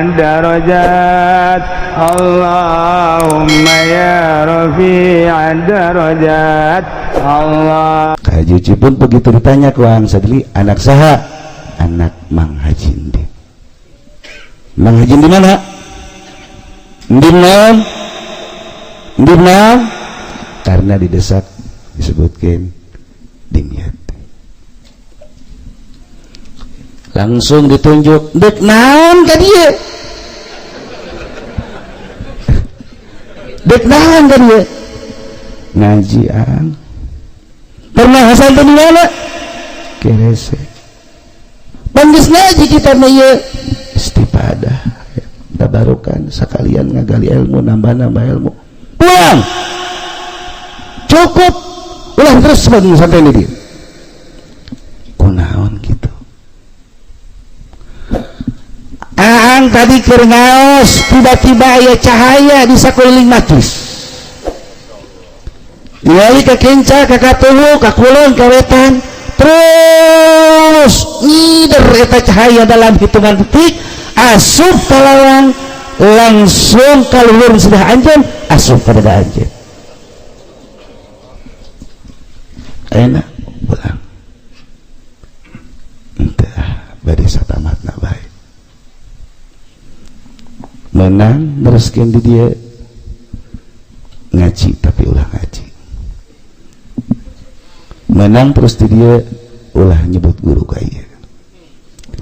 الدرجات اللهم يا رفيع الدرجات Allah. Haji Uci pun begitu ditanya ku Ang Sadli, anak saha? Anak Mang Haji Endin. Mang Haji di mana? Endin naon? Endin naon? Karena didesak disebutkan Dimyati. Langsung ditunjuk, dek naon ka dieu? Dek naon ka dieu? Ngaji ang. Pernah Hasan teh di mana? Kerese. Panggis ngaji kita mah ieu istifadah, tabarukan sekalian ngagali ilmu, nambah-nambah ilmu. Pulang. Cukup. Ulah terus sampai ini dia. Kunaon gitu. Aang tadi keur ngaos, tiba-tiba aya cahaya di sakuliling majlis. Ningali ka kenca, ka katuhu, ka kulon, ka wetan, terus ngider eta cahaya dalam hitungan detik, asup ka lawang, langsung ka luhur sudah anjeun, asup ka dada anjeun. Enak pulang. Entah bade satamatna bae. Menang neruskeun di dieu ngaji tapi ulah ngaji. Menang terus di dia ulah nyebut guru ka ieu.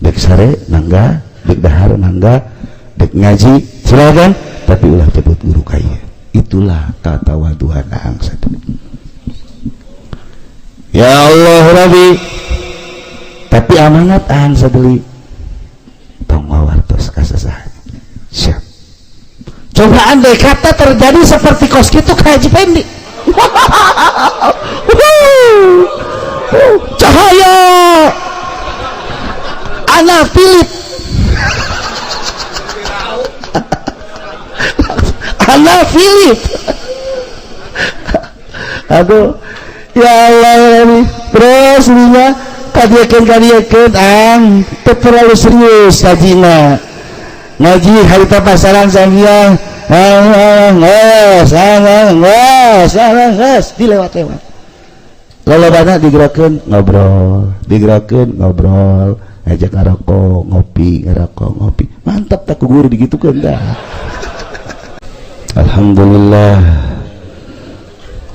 Dek sare mangga, dek dahar mangga, dek ngaji silakan, tapi ulah nyebut guru ka ieu. Itulah katawaduhan Aang Sadli. Ya Allah Rabbi. Tapi amanat Aang Sadli tong wawartos ka sasaha. Siap. Coba andai kata terjadi seperti kos kitu ka Haji Pendi. Cahaya anak Philip, anak Philip. Aduh, ya Allah ini terus lima kadiakeun ang terlalu serius kajina ngaji harita pasaran sambiang nges dilewat-lewat. Lolobana digerakeun ngobrol, digerakeun ngobrol, ngajak ngarokok, ngopi, ngarokok, ngopi. Mantap tak ku guru digitukeun dah. Alhamdulillah.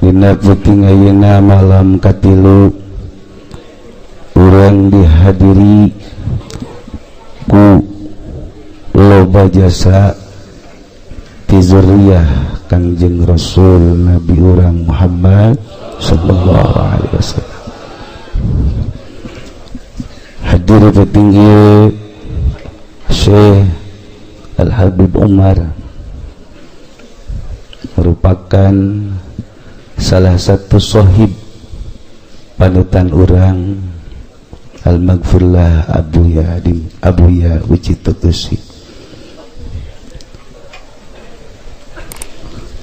Dina peuting ayeuna malam katilu urang dihadiri ku loba jasa ti zuriyah Kangjeng Rasul Nabi urang Muhammad sallallahu alaihi wasallam. Hadir petinggi Syekh Al-Habib Umar merupakan salah satu sohib panutan urang Al-Maghfurlah Abuya Abuya Uci Tutusi.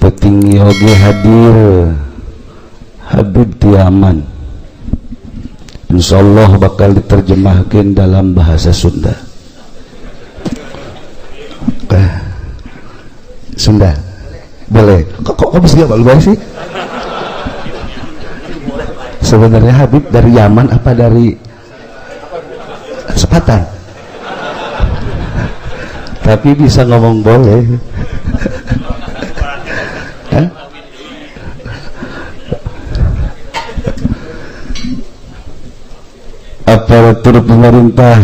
Petinggi oge hadir Habib Tiaman, insyaallah bakal diterjemahkan dalam bahasa Sunda. Sunda boleh. Kok bisa gak boleh sih? Sebenarnya Habib dari Yaman apa dari Sepatan? Tapi bisa ngomong boleh. Hah? Aparatur pemerintah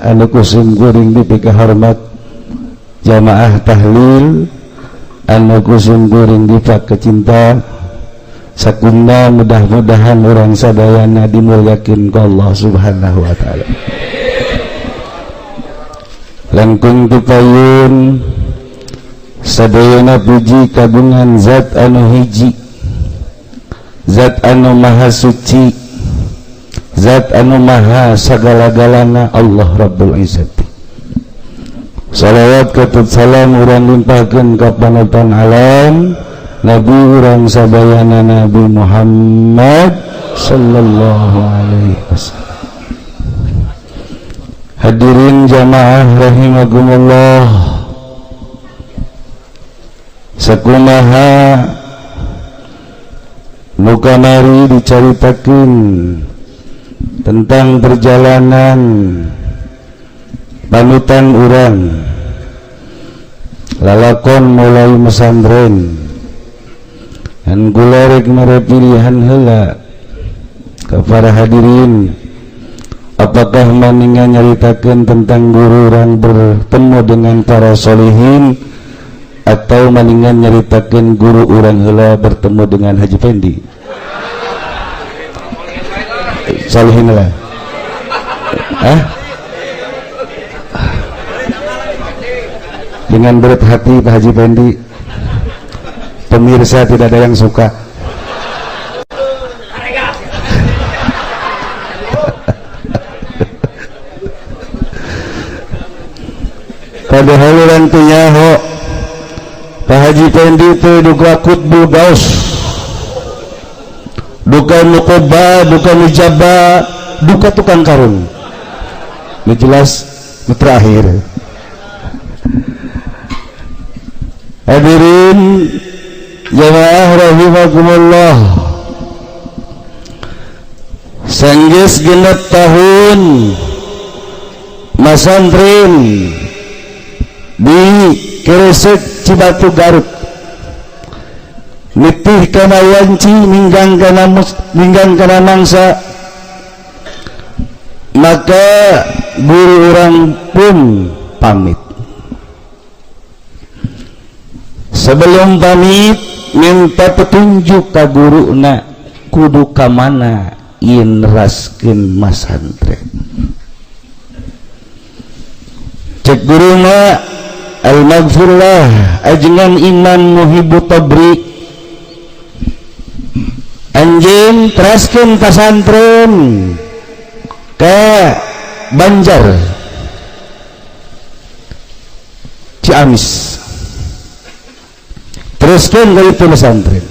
anu kusim kuring dipikahormat, jamaah tahlil anu kusim kuring dipakacinta, sakumna mudah-mudahan orang sadayana dimulyakeun ku Allah Subhanahu wa taala. Langkung tupayun sadayana puji kagungan zat anu hiji, zat anu maha suci, zat anu maha sagala-galana, Allah Rabbul Izzati. Salawat katut salam urang limpahkeun ka panutan alam Nabi urang sadayana Nabi Muhammad sallallahu alaihi wasallam. Hadirin jamaah rahimakumullah, Sakumaha nu kamari dicaritakeun tentang perjalanan panutan urang lalakon mulai mesantren dan kula rek mere pilihan heula ka para hadirin, apakah maningan nyaritakeun tentang guru urang bertemu dengan para solihin atau maningan nyaritakeun guru urang heula bertemu dengan Haji Fendi? Solihin lah. Hah? Dengan berat hati Pak Haji Fendi, pemirsa tidak ada yang suka. Padahal urang teu nyaho Pak Haji Fendi itu duka kutbu gaus, duka nukoba, duka nujaba, duka tukang karung. Ini jelas terakhir. Hadirin jamaah rahimakumullah, sanggeus genep tahun masantren di Keresek Cibatu Garut, nitih kana wanci ninggang kana mangsa, maka guru urang pun pamit. Sebelum pamit minta petunjuk ka guruna kudu ka mana yen neraskeun masantren. Cek guruna al-maghfirlah ajengan Imam Muhibbu Tabri, anjeun teraskeun pasantren ke Banjar Ciamis, teruskeun ka itu pesantren.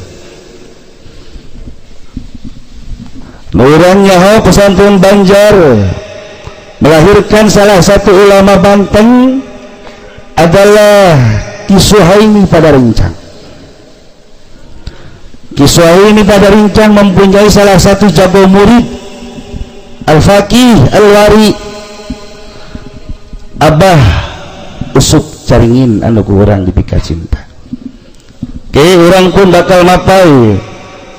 Nu urang nyaho pesantren Banjar melahirkan salah satu ulama Banten adalah Ki Suhaimi Padarincang. Ki Suhaimi Padarincang mempunyai salah satu jago murid Al-Faqih Al-Wari Abah Usup Caringin anu ku urang dipika cinta. Oke, urang pun bakal mapai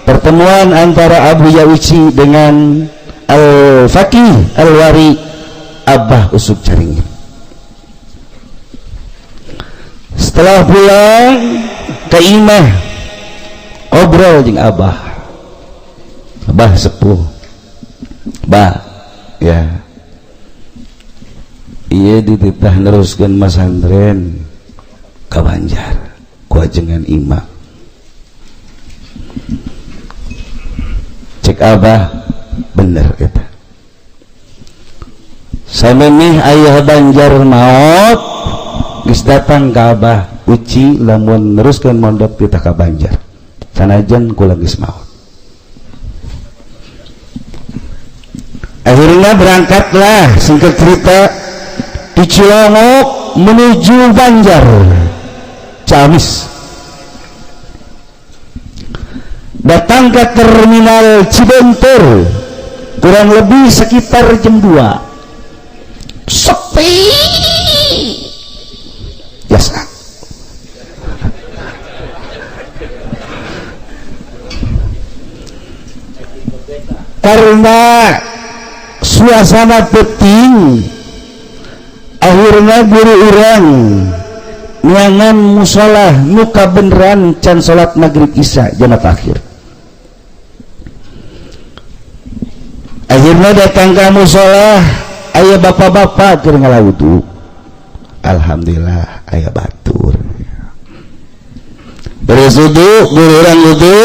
pertemuan antara Abu Yauci dengan Al-Faqih Al-Wari Abah Usup Caringin. Setelah pulang ke imah, obrol jeung Abah. Abah sepuh. Bah, ya. Ieu dititah neruskeun masantren ka Banjar ku ajengan imah. Cek Abah, bener eta. Samemeh ayah Banjar maot, geus datang ka Abah Uci lamun neruskeun mondok titah ka Banjar. Sanajan kula geus maot. Akhirnya berangkatlah, singkat cerita, di Cilongok menuju Banjar Ciamis. Datang ke terminal Cibentur kurang lebih sekitar jam 2. Sepi biasa. Karena suasana penting, akhirnya guru urang nyangan musolah nuka beneran can salat maghrib isya jana akhir. Akhirnya datang ke musolah, ayah bapak-bapak keur ngalawudu. Alhamdulillah ayah batur. Beres wudu, guru urang wudu.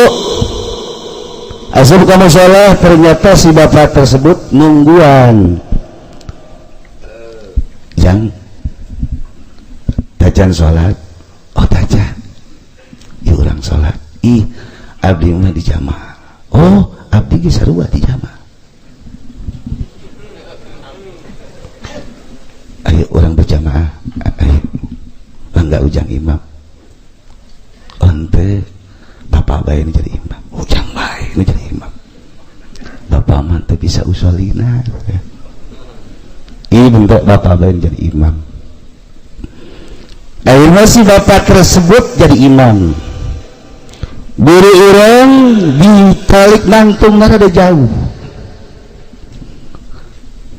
Asup ke musolah, ternyata si bapak tersebut nungguan. Jang tacan sholat, oh tacan, ieu urang sholat, ih abdi mah di jamaah, oh abdi ge sarua di jamaah. Ayo orang berjamaah, ayo bangga ujang imam. Ente bapak bae nu jadi imam, ujang bae nu jadi imam. Bapak mah teu bisa usolina. Ini bentuk bapak bae jadi imam. Akhirnya si bapak tersebut jadi imam. Buru urang ditalik nangtung rada jauh.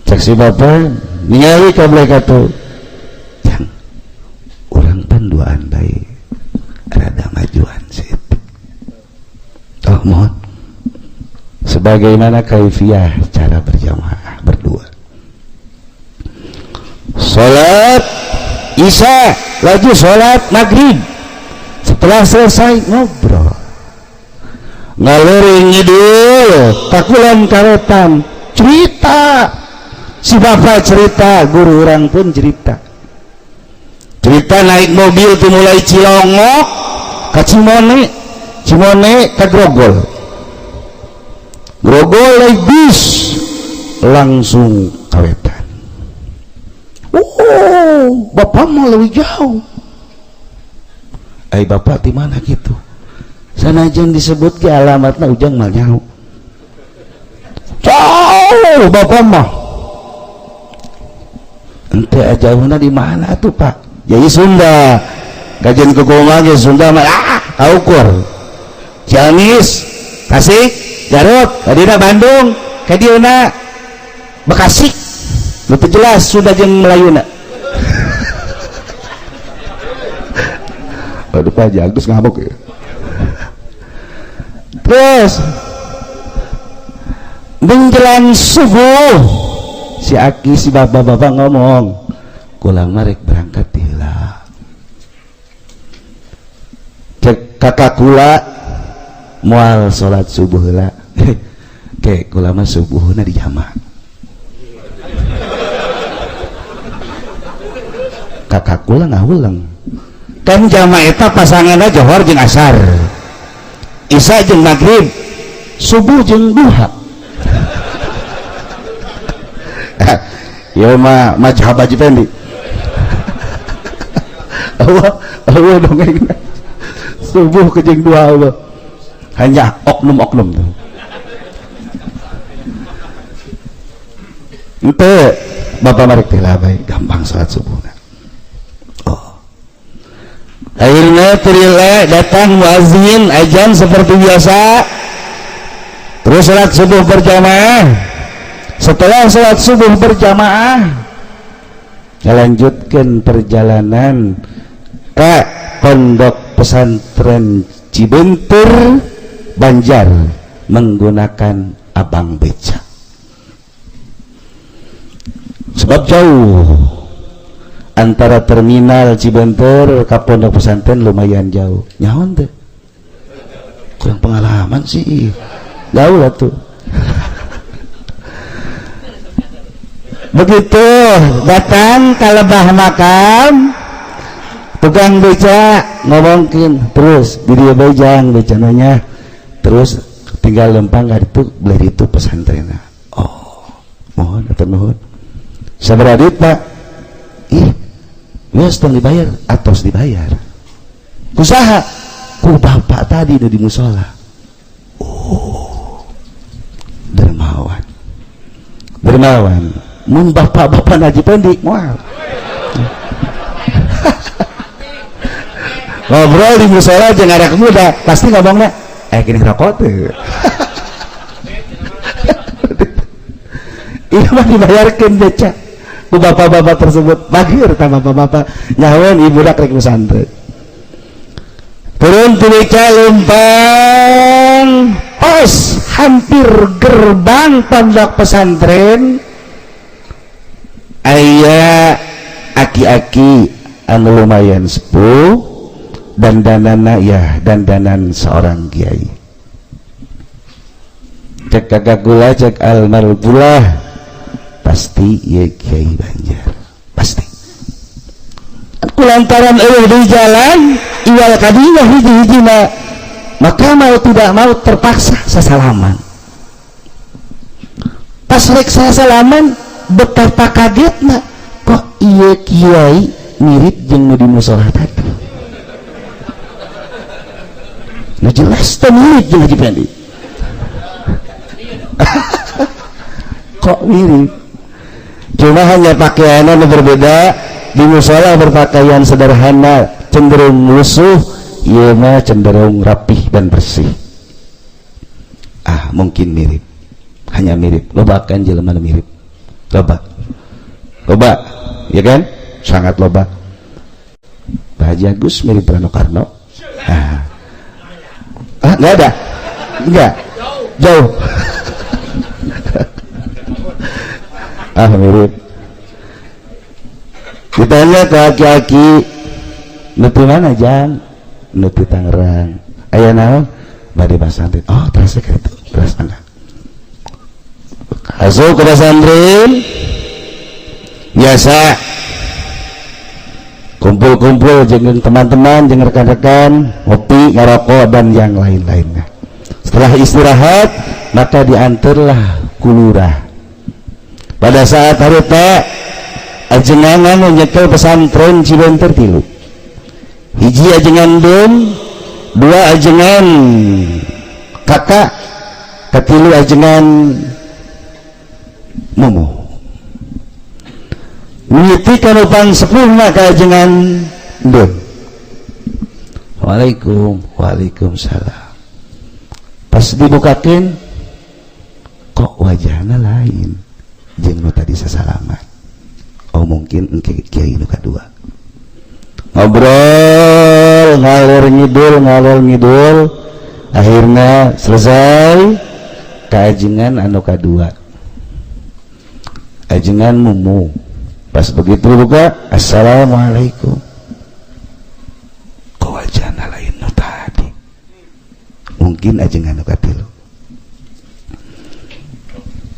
Cek si bapak ningali ka mereka tuh, jang urang pan duaan bae rada majuan saeutik. Oh mohon. Sebagaimana kaifiah cara berjamaah berdua. Salat Isya, laju salat maghrib. Setelah selesai ngobrol, ngaluri ngidul, kakulan karetan, cerita. Si bapak cerita, guru orang pun cerita. Cerita naik mobil tuh mulai Cilongok ke Cimone, Cimone ke Grogol, Grogol naik bis langsung kawetan. Oh, bapak mau lebih jauh. Bapak di mana gitu? Sanajan disebut ke alamatna ujang mal nyaho. Jauh bapak mah. Ente jauhna di mana tuh Pak? Jadi Sunda. Kajian ke Goma ge Sunda mah kaukur. Ciamis, Tasik, Garut, kadina Bandung, kadina Bekasi. Lebih jelas Sunda jeung Melayuna. Waduh Pak Haji Agus ngamuk ya. Terus menjelang subuh si aki si bapak-bapak ngomong, kulang marek berangkat heula. Cek kakak kula moal salat subuh heula. Ke kula mah subuhna di jamaah. Kakak kula ngahulang. Kan jamaah eta pasanganna johor jeung asar, isya jeung maghrib, subuh jeung duha. Ya mah mazhab Haji Pendi. Allah Allah dongeng subuh ke jeung duha Allah. Hanya oknum-oknum tuh. Ente bapak marek teh lah bae gampang salat subuh. Oh. Akhirnya terile datang muazin azan seperti biasa. Terus salat subuh berjamaah. Setelah salat subuh berjamaah, lanjutkan perjalanan ke pondok pesantren Cibentur Banjar menggunakan abang beca. Sebab jauh antara terminal Cibentur ke pondok pesantren lumayan jauh. Nyaon teh? Kurang pengalaman sih. Jauh lah tuh. Begitu datang ke lebah makam, tukang beca ngomongin terus di dia bejang becananya terus tinggal lempang itu beli itu pesantren. Oh, mohon atau mohon sabaraha duit Pak? Ih, wes tong dibayar atos dibayar. Kusaha? Ku bapak tadi udah di musola. Oh, dermawan, dermawan. Mun bapak-bapak Haji Pendi moal. Ngobrol di musola jeung anak muda pasti ngomongnya gini rokok tuh. Iya mah dibayarkeun beca ku bapak-bapak tersebut. Bagir ta bapak-bapak nyahoeun ibu dak rek pesantren. Turun ti beca lempang pas hampir gerbang pondok pesantren aya aki-aki anu lumayan sepuh dandanana ya dandanan seorang kiai. Cek kakak gula cek almarhumah pasti ya kiai Banjar pasti. Kulantaran eueuh di jalan iwal kadinya hiji-hijina maka mau tidak mau terpaksa sasalaman. Pas rek sasalaman betapa kagetna kok iya kiai mirip jeung nu di musola tadi. Ya jelas teh mirip jeung Haji Pendi. Kok mirip? Cuma hanya pakaiannya berbeda. Di musola berpakaian sederhana, cenderung lusuh, ieu mah cenderung rapih dan bersih. Ah, mungkin mirip. Hanya mirip. Loba kan jelema nu mirip. Loba. Loba, ya kan? Sangat loba. Pak Haji Agus mirip Rano Karno. Ah. Ah, enggak ada. Enggak. Jauh. Ah, mirip. Ditanya ke aki-aki, nuti mana jang? Nuti Tangerang. Aya naon? Bade pasantren. Oh, terus ka itu. Terus mangga. Masuk ke pesantren. Biasa kumpul-kumpul jeung teman-teman, jeung rekan-rekan, ngopi, ngerokok dan yang lain-lainnya. Setelah istirahat, maka diantarlah ku lurah. Pada saat harita ajengangan nyekel pesantren Cibenter 3. Hiji ajengan dum, 2 ajengan kakak, katilu ajengan mumu. Niti kanu pangsepulna ka ajengan dum. Waalaikum, waalaikumsalam. Pas dibukakeun kok wajahna lain jeung nu tadi sasalaman. Oh, mungkin engke kiai nu kadua. Ngobrol ngalor ngidul, akhirnya selesai ka ajengan anu kadua. Ajengan mumu. Pas begitu buka, assalamualaikum. Kok wajahna lain nu tadi? Mungkin ajengan nu katilu.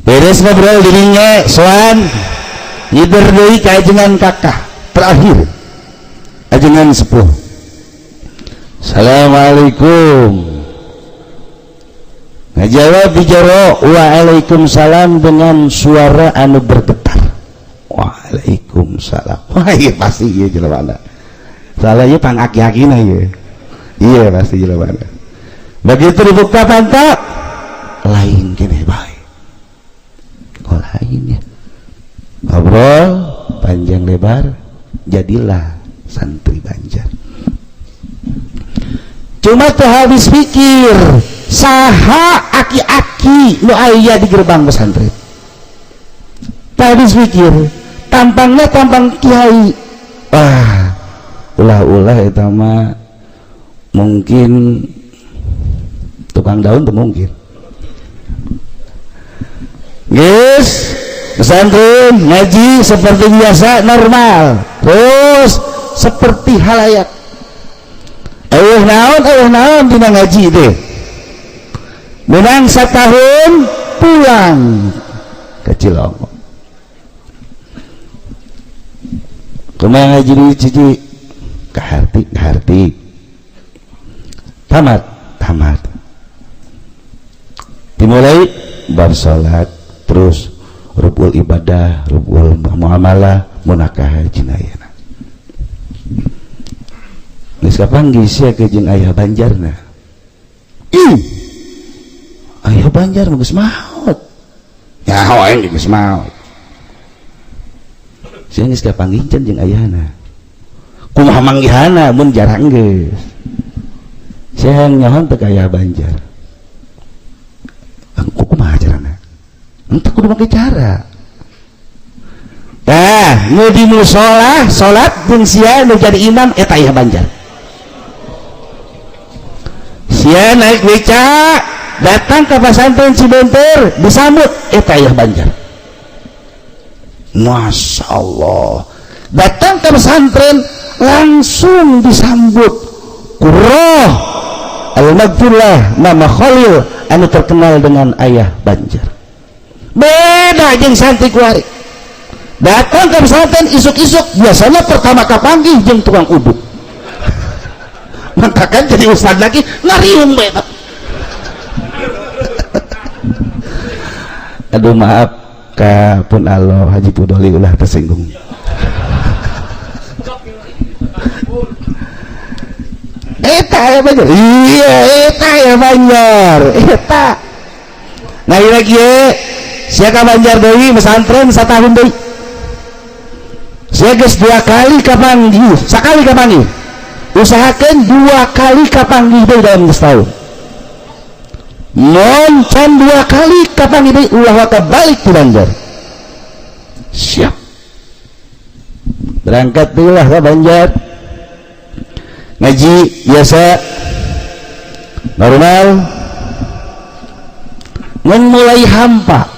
Beres ngobrol dirinya soan ngider deui ka ajengan kakak terakhir, ajengan sepuh. Assalamualaikum. Ngajawab di jero waalaikumsalam dengan suara anu bergetar. Waalaikumsalam. Wah, iya pasti iya jelema. Salah ieu pang aki-akina ieu. Iya pasti jelema. Begitu dibuka pantat lain keneh bae. Kok lain ya? Ngobrol panjang lebar, jadilah santri Banjar. Cuma teu habis pikir saha aki-aki nu aya di gerbang pesantren. Teu habis pikir, tampangnya tampang kiai. Wah, ulah-ulah eta mah mungkin tukang daun tuh mungkin. Guys, pesantren ngaji seperti biasa normal, terus seperti halayak. Eueuh naon dina ngaji teh. Menang setahun pulang ke Cilongok. Kumaha ngaji di Cici? Kaharti, kaharti. Tamat, tamat. Dimulai bab salat, terus rubul ibadah, rubul muamalah, munakah jinayana. Geus kapanggih sia ke jeung ayah Banjarna. Ih. Ayah Banjar mah geus maot. Ya aing geus maot. Sia geus kapanggih can jeung ayahna. Kumaha manggihana mun jarang geus. Sia nyaho teh ka ayah Banjar. Engko kumaha carana? Entah kudu make cara. Tah, nu di musola salat jeung sia nu jadi imam eta ayah Banjar. Sia naik beca datang ke pesantren Cibenter disambut eta ayah Banjar. Masya Allah, datang ke pesantren langsung disambut Qurrah Al-Magfirlah nama Khalil anu terkenal dengan ayah Banjar. Beda jeung santri kuari datang ke pesantren isuk-isuk biasanya pertama kapanggih jeung tukang uduk. Maka kan jadi ustad lagi ngariung beda. Aduh maaf ka pun Allah Haji Pudoli ulah tersinggung. Eta Eta aya Banjar. Iya, eta aya Banjar. Eta. Nah, ieu kieu sia ka Banjar deui pesantren satahun deui. Sia geus 2 kali kapanggih, sakali kapanggih. Usahakeun 2 kali kapanggih deui dalam setahun. Mun can 2 kali kapanggih deui ulah waka balik ti Banjar. Siap. Berangkat deui lah ka Banjar. Ngaji biasa normal, ngan mulai hampa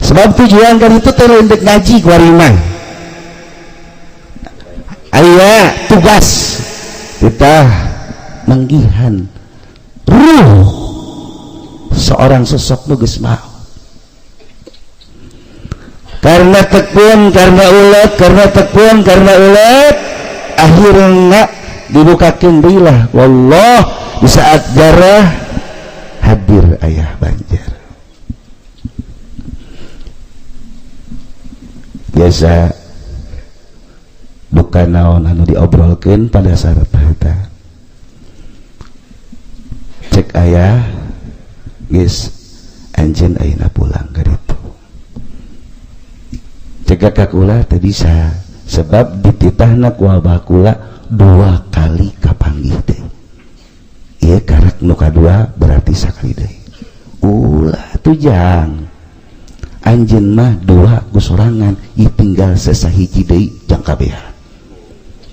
sebab tujuan kan itu teh lain dek ngaji ku mah aya tugas kita manggihan ruh seorang sosok nu geus maot karena tekun, karena ulet, karena tekun, karena ulet, akhirnya dibukakan lah wallah di saat jarah hadir ayah Banjar. Biasa bukan naon anu diobrolkeun pada saat eta. Cek ayah geus anjeun ayeuna pulang ka ditu. Cek kakak kula teu bisa sebab dititahna ku abah kula 2 kali kapanggih deui. Ieu karak nu kadua berarti sakali deui. Ulah tujang. Anjeun mah 2 ku sorangan, ieu tinggal sesahiji deui jang kabehan.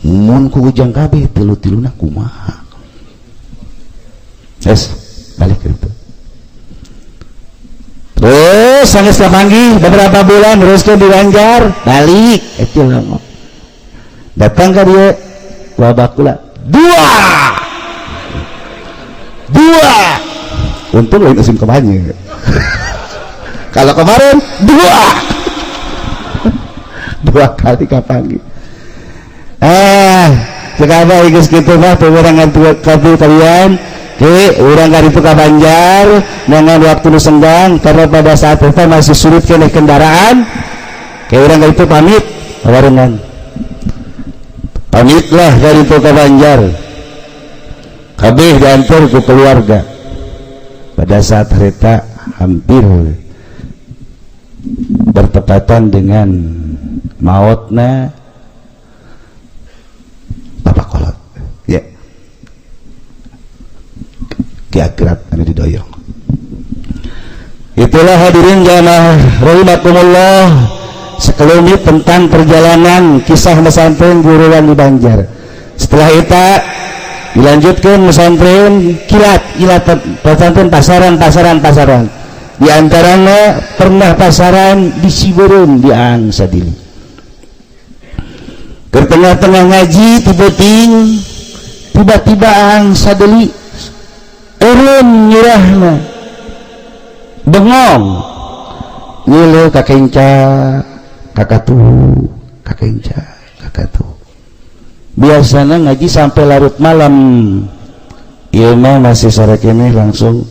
Mun ku jang kabeh tilu-tiluna kumaha? Yes, balik ke itu. Terus sanggeus kapanggih beberapa bulan teruskeun di Banjar, balik eta lama. Datang ka dieu wabah kula 2 2. Untung lain musim kampanye. Kalau kemarin 2 2 kali kapanggih. Cekaba geus kitu mah teu urang kabeh kalian. Oke, urang ka ditu ka Banjar dengan waktu nu senggang karena pada saat itu masih sulit keneh kendaraan. Oke, urang ka ditu pamit barengan. Pamitlah ka ditu ka Banjar. Kabeh diantar ku keluarga. Pada saat harita hampir bertepatan dengan mautna Bapak Kolot. Ya. Ki akhirat anu didoyong. Itulah hadirin jamaah rahimakumullah sekelumit tentang perjalanan kisah pesantren guruan di Banjar. Setelah itu dilanjutkan pesantren kilat, kilat pesantren pasaran, pasaran, pasaran. Di antaranya pernah pasaran di Siberun di Angsadili. Ke tengah-tengah ngaji tiba-tiba Angsadili turun nyirahna bengong ngilu kakenca kakatu kakenca kakatu. Biasanya ngaji sampai larut malam, ieu mah masih sore kene langsung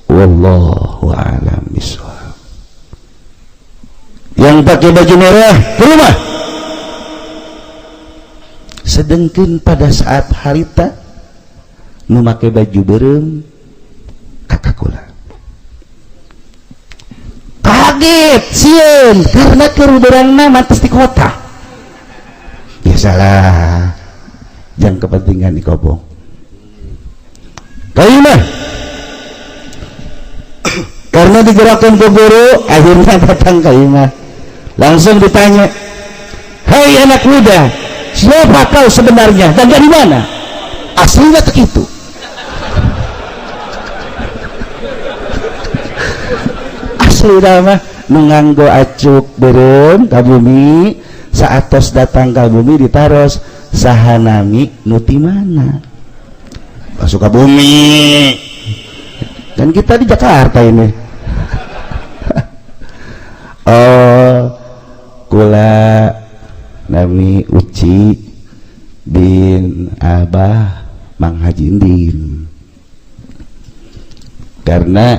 wallahu a'lam bishawab. Yang pakai baju merah ke rumah. Sedangkan pada saat harita memakai baju beureum kakak kula kaget sieun karena keruberangna mantes di kota. Biasalah jang kepentingan dikobong kaimah karena digerakkan ke guru akhirnya datang kaimah langsung ditanya, "Hei anak muda, siapa kau sebenarnya dan dari mana?" Aslinya begitu. Asli nama nu nganggo acuk beureum ka bumi, saatos datang ka bumi ditaros sahanami nu ti mana? Masuk ka bumi. Dan kita di Jakarta ini. Oh, kula nami Uci bin Abah Mang Haji Indin. Karena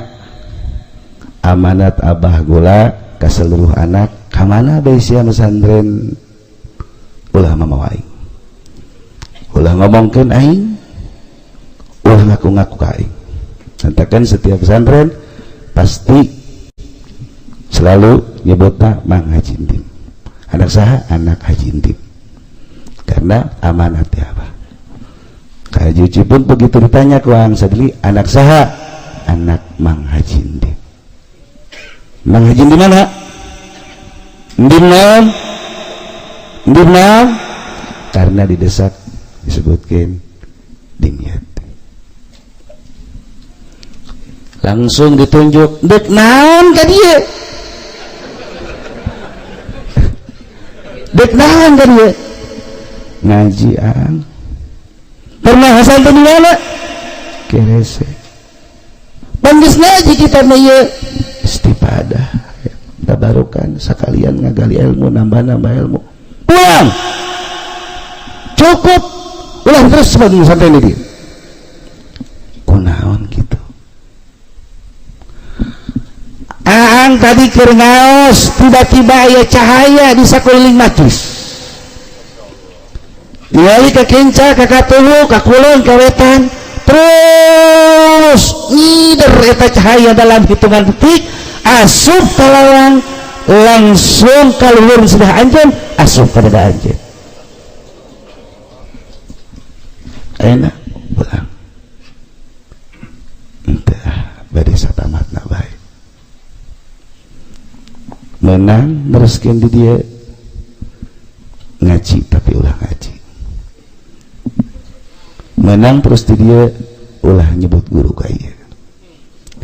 amanat abah gula ke seluruh anak kamana bae sia mesantren ulah mamawa aing, ulah ngomongkeun aing, Ulah ngaku-ngaku ka aing. Katakan setiap pesantren pasti selalu nyebutna Mang Haji Endim. Anak saha? Anak Haji Endim. Karena amanat ya Abah. Ka Haji Uci pun begitu ditanya ku Ang Sadli, anak saha? Anak Mang Haji Endim. Mang Haji di mana? Endim naon? Endim naon? Karena didesak disebutkan Dimyat. Langsung ditunjuk, dek naon ka dieu? Dek naon ka dieu? Ngaji ang. Pernah Hasan teh di mana? Kerese. Panggis ngaji kita mah ieu istifadah, tabarukan sekalian ngagali ilmu, nambah-nambah ilmu. Pulang. Cukup. Ulah terus sampai ini dia. Kunaon gitu. Aang tadi keur ngaos, tiba-tiba aya cahaya di sakuliling majlis. Ningali ka kenca, ka katuhu, ka kulon, ka wetan, terus ngider eta cahaya dalam hitungan detik, asup ka lawang, langsung ka luhur sudah anjeun, asup ka dada anjeun. Enak pulang. Entah bade satamatna bae. Menang neruskeun di dia ngaji tapi ulah ngaji. Menang terus di dia ulah nyebut guru ka ieu.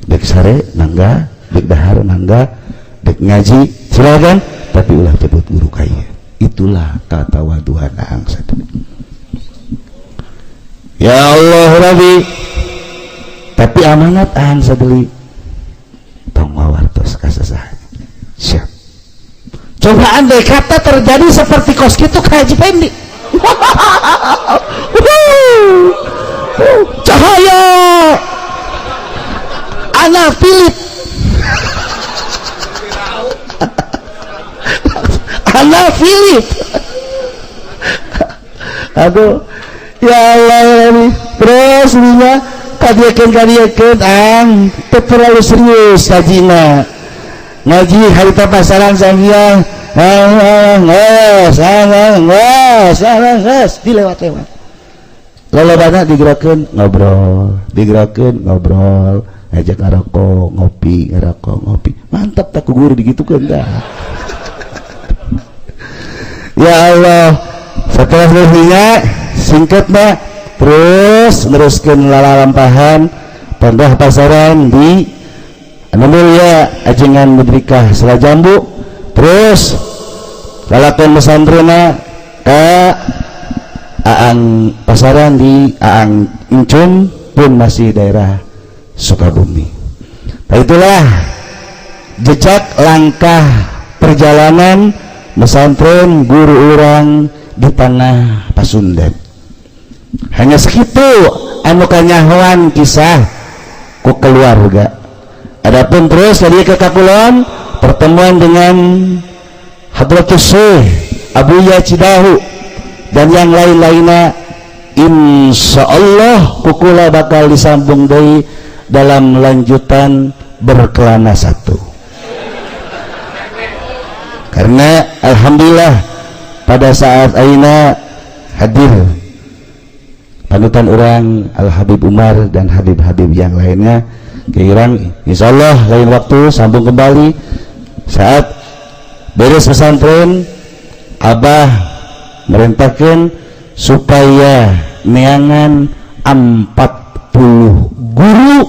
Dek sare mangga, dek dahar mangga, dek ngaji silakan tapi ulah nyebut guru ka ieu. Itulah katawaduhan Aang Sadli. Ya Allah Rabbi, tapi amanat Aang Sadli tong wawartos ka sasaha. Siap. Coba andai kata terjadi seperti kos kitu ka Haji Pendi. Cahaya anak Philip, anak Philip. Aduh, ya Allah ini terus ninya kadiekeun ang teu terlalu serius kajina ngaji harita pasaran sangiang nges dilewat-lewat lolobana digerakeun ngobrol, digerakeun ngobrol, ngajak ngarokok ngopi, ngarokok ngopi, mantap tak ku guru digitukeun dah. Ya Allah, setelah lebihnya singkatna terus neruskeun lalalampahan pandah pasaran di anu mulia ajengan Mudrikah Selajambu, terus lalakon pesantrenna ka Aang pasaran di Aang Incun pun masih daerah Sukabumi. Nah, itulah jejak langkah perjalanan pesantren guru urang di tanah Pasundan. Hanya segitu anu kanyahoan kisah ku keluarga. Adapun terus dari ke Kakulon pertemuan dengan Hadratus Syekh Abuya Cidahu dan yang lain-lainnya, insya Allah kukula bakal disambung deui dalam lanjutan berkelana satu. Karena alhamdulillah pada saat aina hadir panutan orang Al Habib Umar dan Habib-Habib yang lainnya. Kirang insya Allah lain waktu sambung kembali saat beres pesantren. Abah merintahkan supaya neangan 40 guru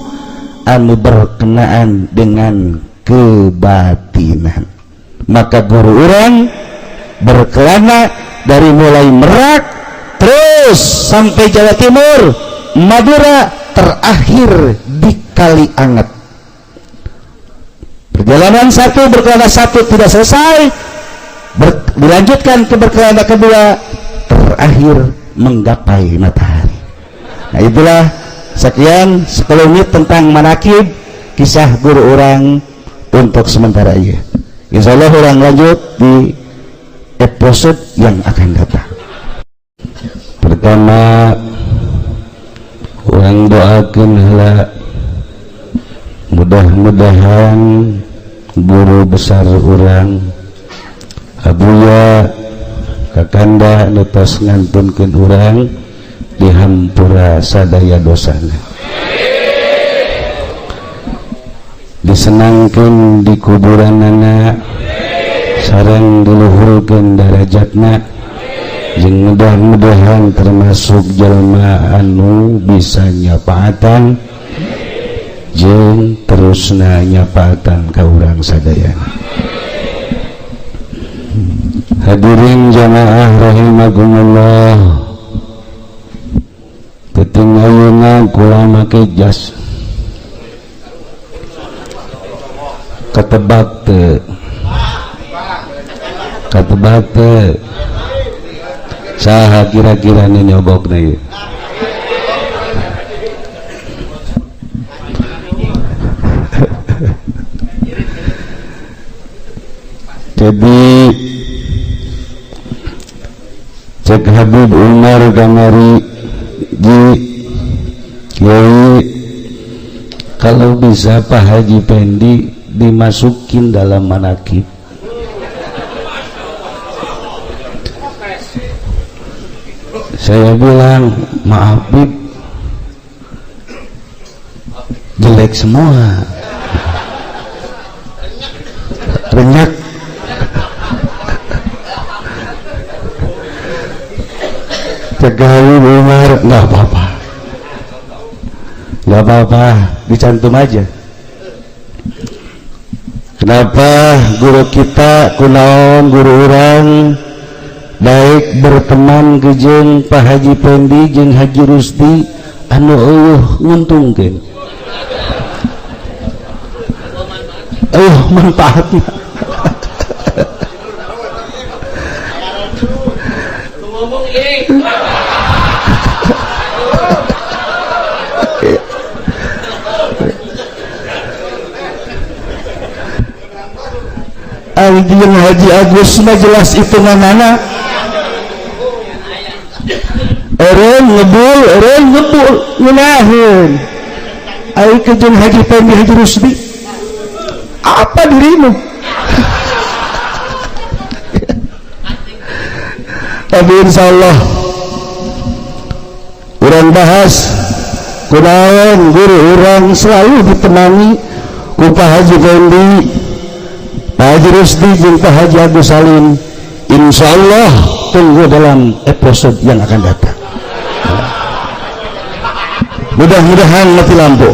anu berkenaan dengan kebatinan. Maka guru orang berkelana dari mulai Merak terus sampai Jawa Timur, Madura, terakhir di Kalianget. Perjalanan satu berkelana satu tidak selesai, dilanjutkan ke berkelana kedua, terakhir menggapai matahari. Nah, itulah sekian sekelumit tentang manakib kisah guru orang untuk sementara ini. Insya Allah orang lanjut di episode yang akan datang. Pertama, Urang doakeun heula mudah-mudahan guru besar urang Abuya Kakanda nu tos ngantunkeun urang dihampura sadaya dosana, disenangkeun di kuburanana, sareng diluhurkeun darajatna, jeung mudah-mudahan termasuk jelema anu bisa nyapaatan jeung terusna nyapaatan ka urang sadayana. Hadirin jamaah rahimakumullah, teuing ayeuna kula make jas ketebak teu, ketebak teu, saha kira-kira nu nyogokna ieu? Jadi cek Habib Umar kamari ji kiai, kalau bisa Pak Haji Pendi dimasukin dalam manakib. Saya bilang maaf Bib, jelek semua, renyak. Tegawi Umar, nggak apa-apa, nggak apa-apa, dicantum aja. Kenapa guru kita kunaon guru urang baik berteman jeung Pak Haji Pendi jeung Haji Rusdi anu eueuh nguntungkeun, eueuh manfaatna. Jeung Haji Agus mah jelas hitunganana, eureun ngebul, eureun ngebul ngeunaheun. Ari jeung Haji Pendi Haji Rusdi, apa dirimu? Tapi insyaallah urang bahas kunaon guru urang selalu ditemani ku Pak Haji Pendi, Pak Haji Rusdi jeung Pak Haji Agus Salim. Insyaallah tunggu dalam episode yang akan datang. Mudah-mudahan mati lampu.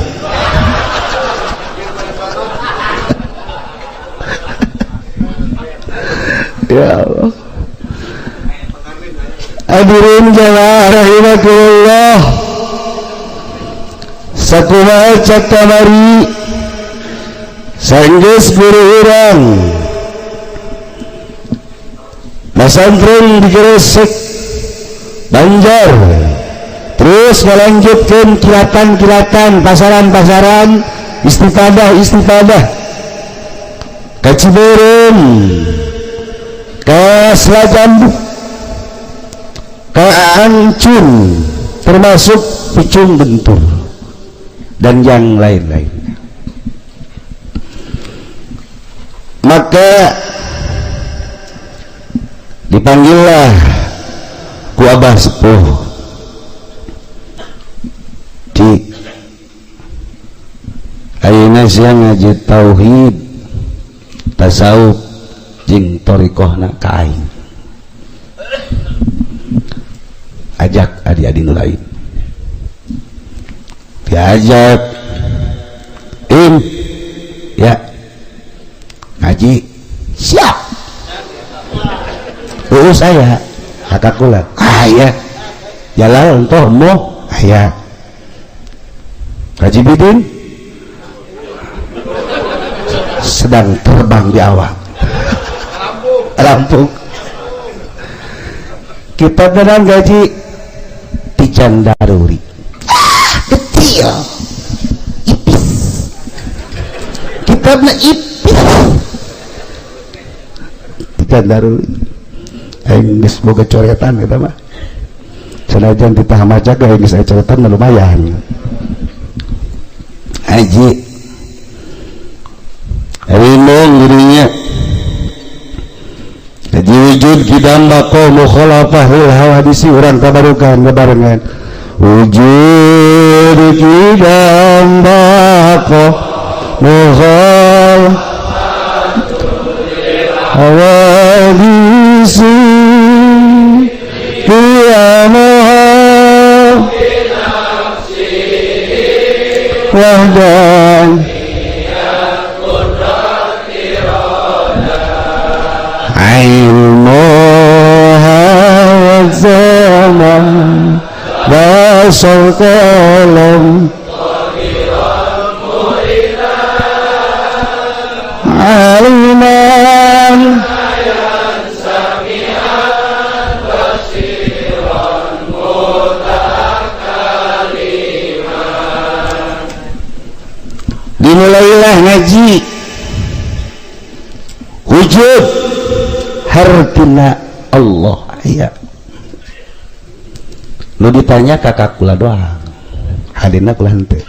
Ya Allah. Hadirin jamaah rahimakumullah, sakumaha cak kamari sanggeus guru urang masantren di Gresik Banjar, terus melanjutkan kilatan-kilatan, pasaran-pasaran, istifadah-istifadah ke Ciberem, ke Selajambu, ke Ancun, termasuk Picung Bentur dan yang lain-lain. Maka dipanggillah ku Abah Sepuh di ayeuna siang ngaji tauhid, tasawuf jeung thariqahna ka aing. Ajak adik-adik nu lain, diajak im ya ngaji siap. Saya hakakula aya jalan toh moh aya Haji Bidin sedang terbang di awan Lampung. Kita sedang gaji Tijan Daruri, kecil ipis, kitabnya ipis Tijan Daruri. Aing geus boga coretan eta mah. Sanajan ditah maca ge geus aya catatan lumayan. Haji rindung dirinya. Haji wujud kidam bako mukhalafah lil hawadisi urang tabarukan bebarengan. Wujud kidam bako mukhalafah hawadisi qiyamuha wahdan ilmuha wa zaman basar qalam aliman dimulailah ngaji wujud hartina Allah aya. Lu ditanya kakak kula doang, hadina kula henteu.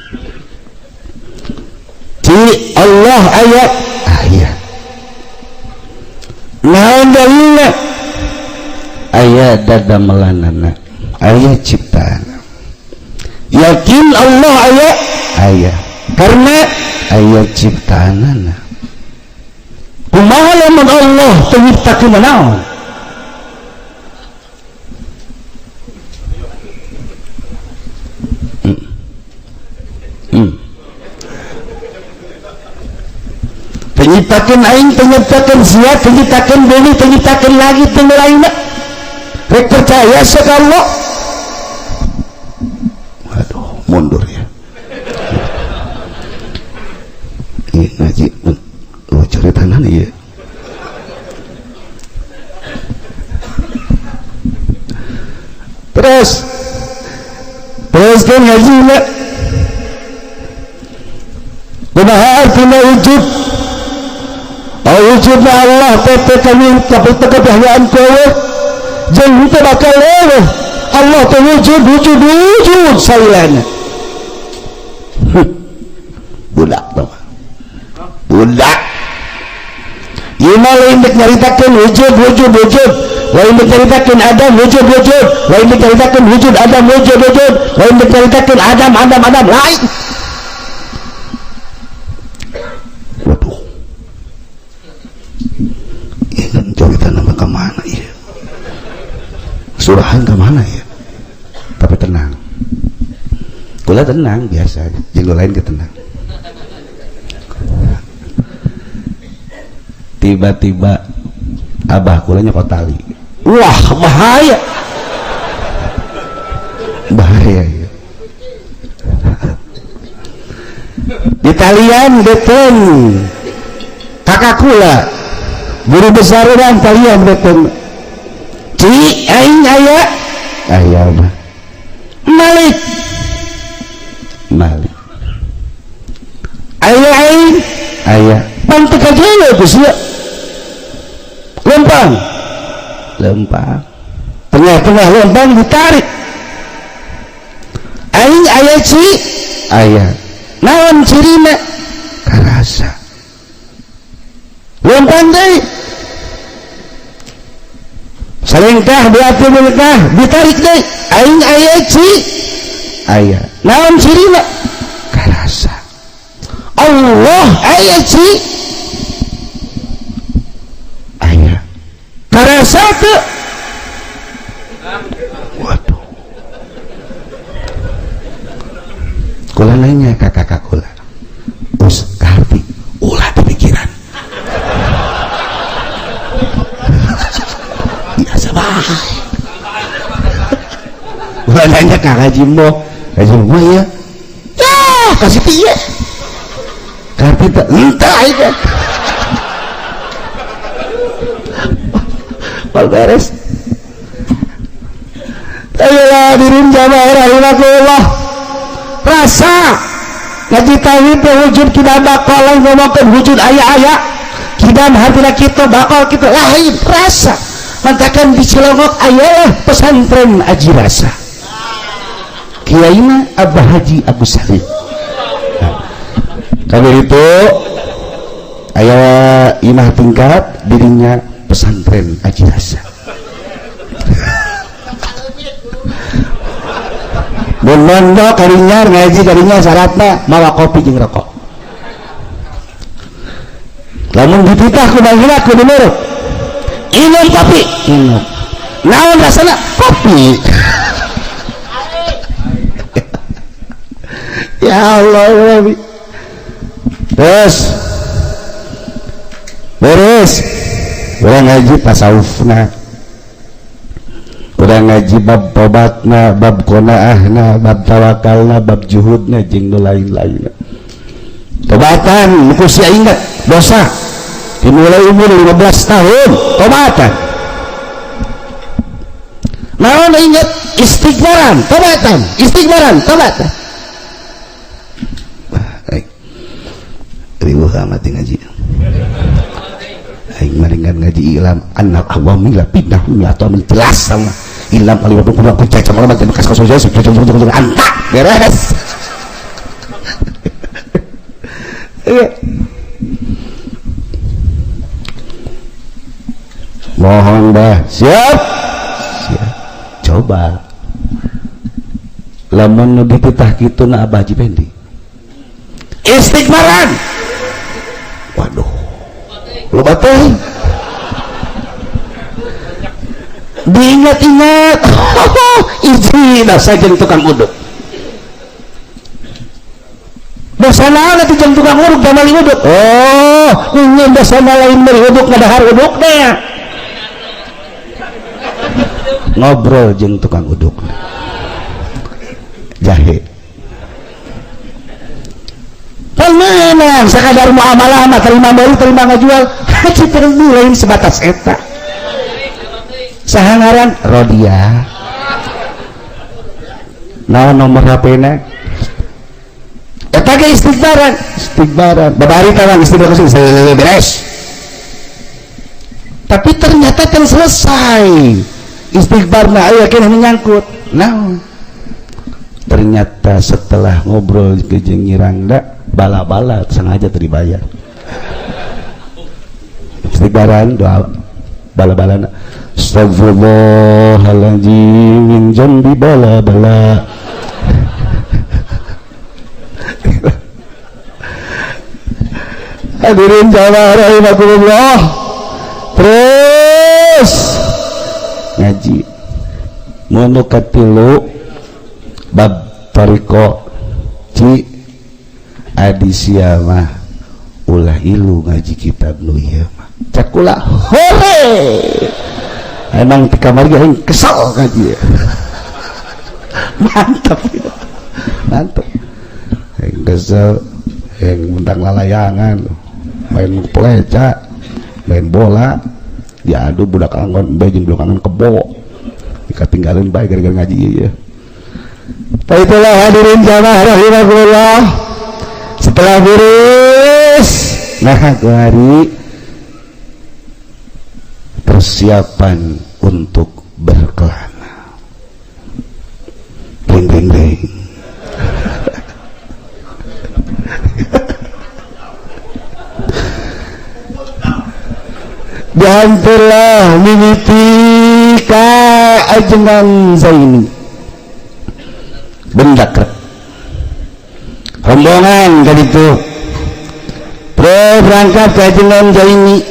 Ci Allah aya, aya. Naon dalilna? Aya dadamelanana, aya ciptaan. Yakin Allah aya, aya. Karena aya ciptaanana. Kumaha lamun Allah teu nyiptakeun naon? Penyiptakeun aing, penyiptakeun sia, penyiptakeun bumi, penyiptakeun langit dan lainna. Rek percaya ka Allah? Aduh, mundur ya. Ini ngaji, oh ceritanan iya. Terus, terus kan ngaji enggak? Kumaha artinya wujud? Wujudna Allah teh kami tapi kebahagiaan kowe jeung teu bakal leuweuh. Allah teh wujud wujud wujud sailana. Budak teh. Budak. Ieu mah lain dek nyaritakeun wujud wujud wujud, lain dek nyaritakeun Adam wujud wujud, lain dek nyaritakeun wujud Adam wujud wujud, lain dek nyaritakeun Adam Adam Adam lain. Waduh. Cerita nama kemana ya? Surahan kemana ya? Tapi tenang, kula tenang biasa, jeung lain ke tenang. Tiba-tiba abah kula nyokot tali. Wah bahaya, bahaya ya. Di talian beten kakak kula. Guru besar dan kalian betul. Ci aing aya aya mah. Malik. Malik. Aya aing aya. Pantek aja ya geus ya. Lempang. Lempang. Tengah-tengah lempang ditarik. Aing aya ci aya. Naon cirina? Karasa. Lempang deui. Selengkah berarti melengkah ditarik deui. Aing aya ci aya. Naon cirina? Karasa. Allah aya ci aya. Karasa teu? Waduh. Kula nanya ka kakak kula. Us kaharti ulah pikiran. Biasa bae. Ulah nanya ka Haji Mo, Haji Mo ya. Yah, kasih piye? Kaharti teh entah aing. Pal beres. Ayolah dirin jamaah rahimakumullah. Rasa ngaji tauhid teh wujud kidam bakal lain ngomongkeun wujud aya-aya. Kidam hartina kitu bakal kitu lain rasa. Mantakan di Cilongok ayalah pesantren aji rasa. Kiaina Abah Haji Agus Salim. Kabeh itu aya imah tingkat dirinya pesantren Aji Rasa. Mun mondok karinya ngaji karinya syaratna mawa kopi jeung rokok. Lamun dititah ku bangina kudu nurut. Inum kopi, inum. Naon rasana? Kopi. Ya Allah, ya Rabbi. Terus beres urang ngaji tasawufna, urang ngaji bab tobatna, bab qanaahna, bab tawakalna, bab juhudna jeung nu lain-lainna. Tobatan ku sia ingat dosa dimulai umur 15 tahun tobatan. Naon ingat istighfaran, tobatan, istighfaran, tobatan. Riweuh amat ngaji. Aing maringan ngaji ilam annal awamila pindah atau jelas sama ilam kali waktu kurang kucai sama orang bekas kosong jauh anta beres. Mohon dah siap siap coba lamun nu dititah kitu na Abah Haji Pendi istighfaran. Waduh, loba teh diingat-ingat. Izin dosa jeung tukang uduk, dosa naon atuh jeung tukang uduk da meuli uduk. Oh, nyeun dosa lain meuli uduk ngadahar udukna. Ngobrol jeung tukang uduk jahe pemenang sekadar muamalah mah terima beli terima ngajual. Haji Pendi lain sebatas eta. Saha ngaran Rodia, naon nomor HP-na eta ge istighfaran, istighfaran babari tawang istighfar beres. Tapi ternyata kan selesai istighfarna aya keneh menyangkut naon. Ternyata setelah ngobrol ke jeung Nyirangda bala-bala sengaja terdibayar istighfaran doa bala-balana astagfirullahaladzim min jambi bala-bala. Hadirin jamaah rahimakumullah. Terus ngaji mun katilu bab tariko ci adisia mah ulah ilu ngaji kitab nu ieu mah cakula hore emang di kamar ge aing kesel ngaji. Mantap mantap aing kesel aing mentang lalayangan main peleca main bola diadu budak anggon bae jeung budak anggon kebo dikatinggalin bae gara-gara ngaji ieu. Itulah hadirin jamaah rahimakumullah. Setelah beres, nah hari persiapan untuk berkelana. Ring ring ring. Diantarlah mimiti ka ajengan Zaini. Bendak rombongan kan itu berangkat ke ajengan Zaini.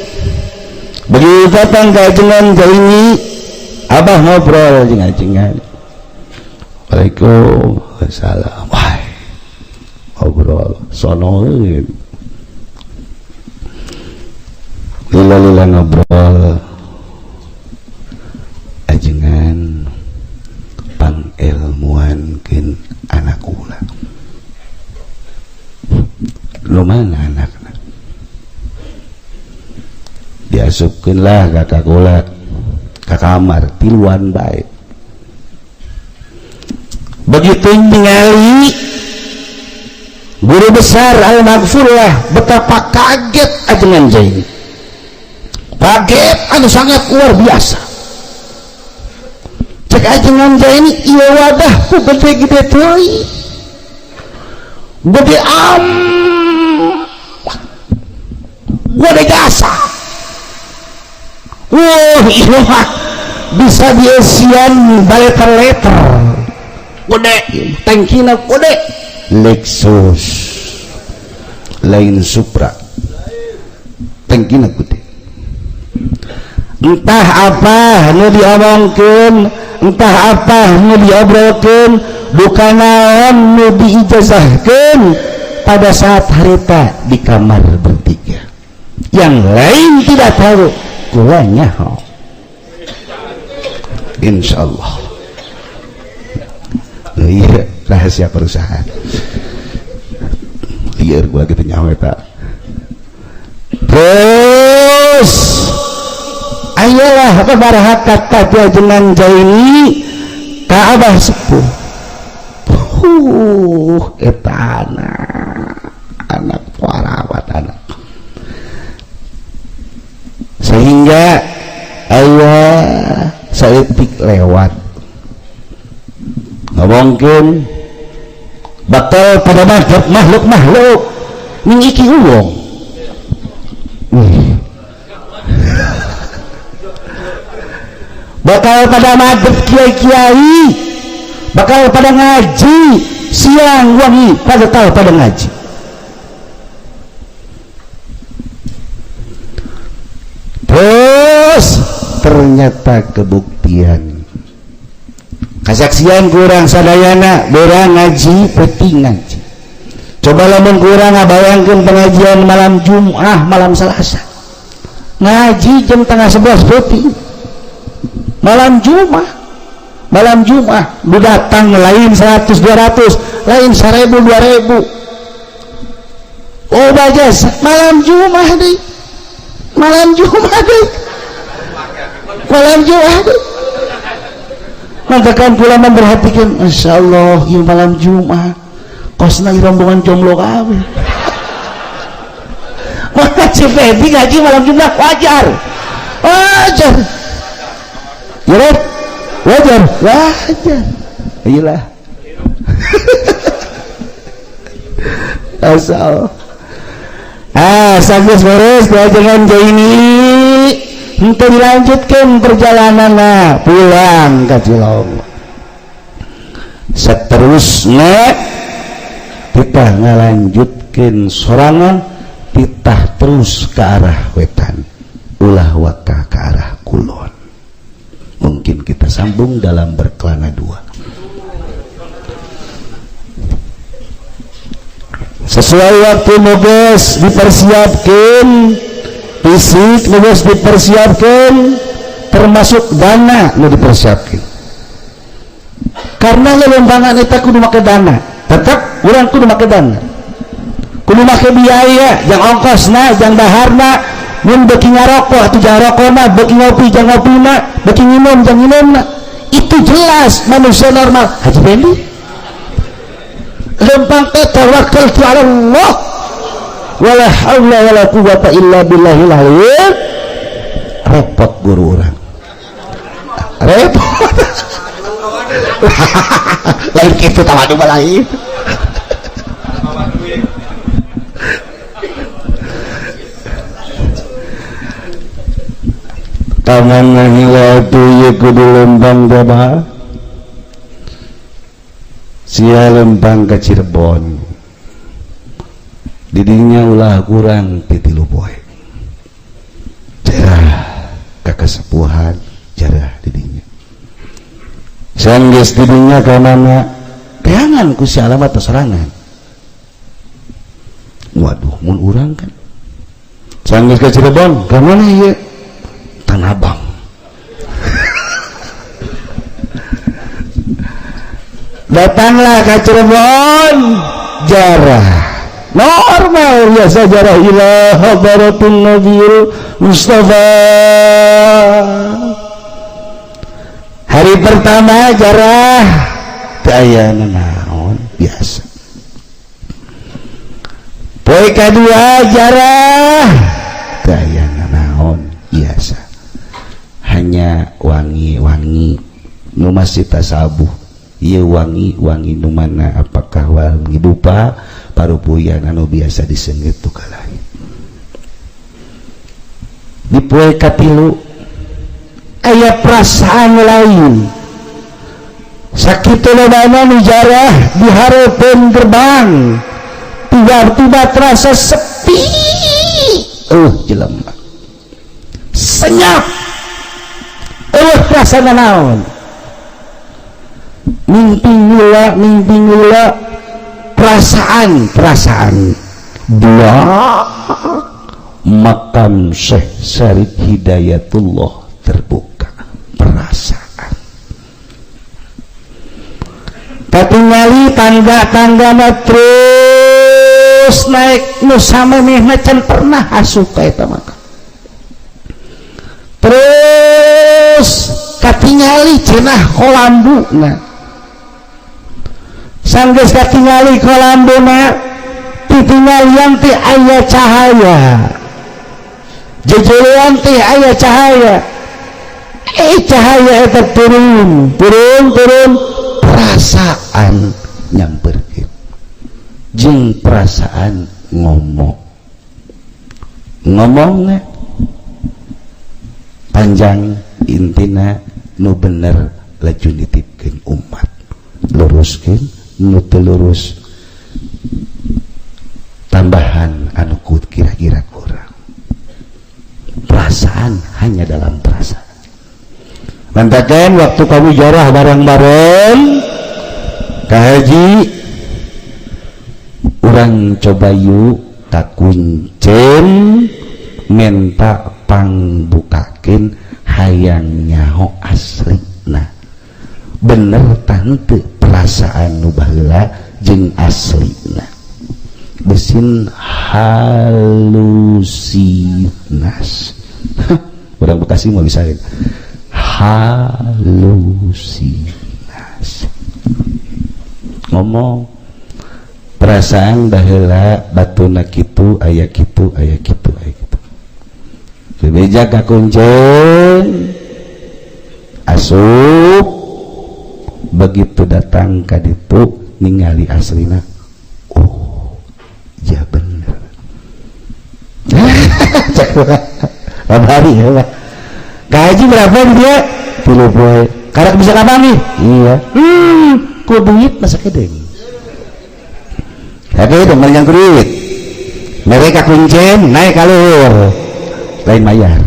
Begitu datang ke ajengan Zaini, abah ngobrol jeung ajengan. Waalaikumsalam. Wah, ngobrol sono lila-lila ngobrol ajengan pangelmuankeun anak kula. Lu mana anakna? Diasupkeun lah ka kula ka kamar tiluan bae. Begitu ningali guru besar Al-Maghfurlah betapa kaget ajengan Zaini. Kaget anu sangat luar biasa. Cek ajengan Jaini ieu wadah ku gede-gede teuing. Gede am. Gede jasa. Wah, ieu mah bisa diesian baleter-leter. Gede, tangkina gede. Lexus. Lain Supra. Tangkina gede. Entah apa nu diomongkeun, entah apa nu diobrolkeun, bukan naon nu diijazahkeun pada saat harita di kamar bertiga. Yang lain tidak tahu, kula nyaho. Insyaallah. Iya, rahasia perusahaan. Liar gua gitu nyaho eta. Terus ayolah beberapa kata ajengan Jaini ka Abah sepuh. Eta anak parawat anak. Sehingga ayah saeutik lewat ngomongkeun bakal pada makhluk-makhluk ning iki wong. Bakal pada madep kiai-kiai, bakal pada ngaji siang wangi, pada tahu pada ngaji. Terus ternyata kebuktian kasaksian kurang sadayana berang ngaji penting ngaji. Coba lamun kurang ngabayangkeun pengajian malam Jumat, malam Selasa ngaji jam 10:30 peuting. Malam Jumat lu datang lain 100 200 lain 1000 2000. Oh bajas malam Jumat deh, malam Jumat deh, malam Jumat deh. Maka kan pula memperhatikan, Masya Allah ieu malam Jumat kosna rombongan jomblo kabeh. Maka si Febi ngaji malam Jumat wajar, wajar. Ya, wajar, wajar. Iyalah. Asal. Sanggeus beres diajengan Jaini. Henteu dilanjutkeun perjalananna pulang ka Cilong. Seterusnya kita ngalanjutkeun sorangan, titah terus ke arah wetan, ulah waka ke arah kulon. Mungkin kita sambung dalam berkelana dua. Sesuai waktu nugas dipersiapkan, fisik nugas dipersiapkan, termasuk dana nu dipersiapkan. Karena lembangan eta kudu make dana, tetap urang kudu make dana, kudu make biaya, jang ongkosna, jang daharna. Mun beuki ngarokok atuh jang rokona, beuki ngopi jang ngopina, beuki nginum jang nginumna. Itu jelas manusia normal. Haji Fendi lempang teh tawakkaltu ala Allah wala haula wala quwata illa billahil aliyyil. Repot guru urang, repot. Lain kitu tawadu mah lain. Tangan ngahila atuh kudu lempang coba sia lempang ke Cirebon didinya ulah kurang ti 3 poe jarah ka kasepuhan jarah didinya sanggeus didinya ka mana teangan ku si alamat sorangan. Waduh mun urang kan sanggeus ka Cirebon ka mana ieu? Tanah Abang. Datanglah ke Cirebon jarah normal biasa jarah ila hadaratin Nabiul Mustafa. Hari pertama jarah teu aya naon biasa. Poe kadua jarah teu aya naon biasa. Hanya wangi-wangi Nu masih tasabuh ieu wangi wangi nu mana, apakah wangi dupa parupuyan anu biasa diseungit tu kalain. Di poe katilu aya perasaan lain. Sakitu lobana nu jarah di hareupeun gerbang, tiba-tiba terasa sepi. Jelema senyap, eueuh perasaan naon. Mimpi ngula, mimpi ngula, perasaan perasaan dua makam Syekh Syarif Hidayatullah terbuka perasaan. Katingali tangga-tanggana terus naik nu samemehna can pernah asup ka eta makam. Terus katingali cenah kolambuna. Sanggeus katingali kolambuna, titinggalian teh aya cahaya. Jejeloan teh aya cahaya. Cahaya eta turun, turun, turun, perasaan nyamperkeun. Jeung perasaan ngomong. Ngomongna panjang intina nu bener laju nitipkeun umat. Luruskeun nu teu lurus, tambahan anu kira-kira kurang. Perasaan hanya dalam perasaan. Mantakan waktu kamu jarah bareng-bareng ka haji, urang coba yuk ka kuncen minta pangbukakeun hayang nyaho aslina. Bener tante perasaan nu baheula jeung aslina. Besin halusinas. Orang Bekasi mau bisa halusinas. Ngomong perasaan baheula batuna kitu aya kitu aya kitu aya kitu. Bebeja ka kuncen asup, begitu datang ka ditu ningali aslina, oh ya bener. Cek hari ya. Gaji berapa dia? 3 poe. Karak bisa kapan nih? Iya. Ku duit masa kedeng. Tapi dong yang duit. Mereka kuncen naik kalur. Lain bayar.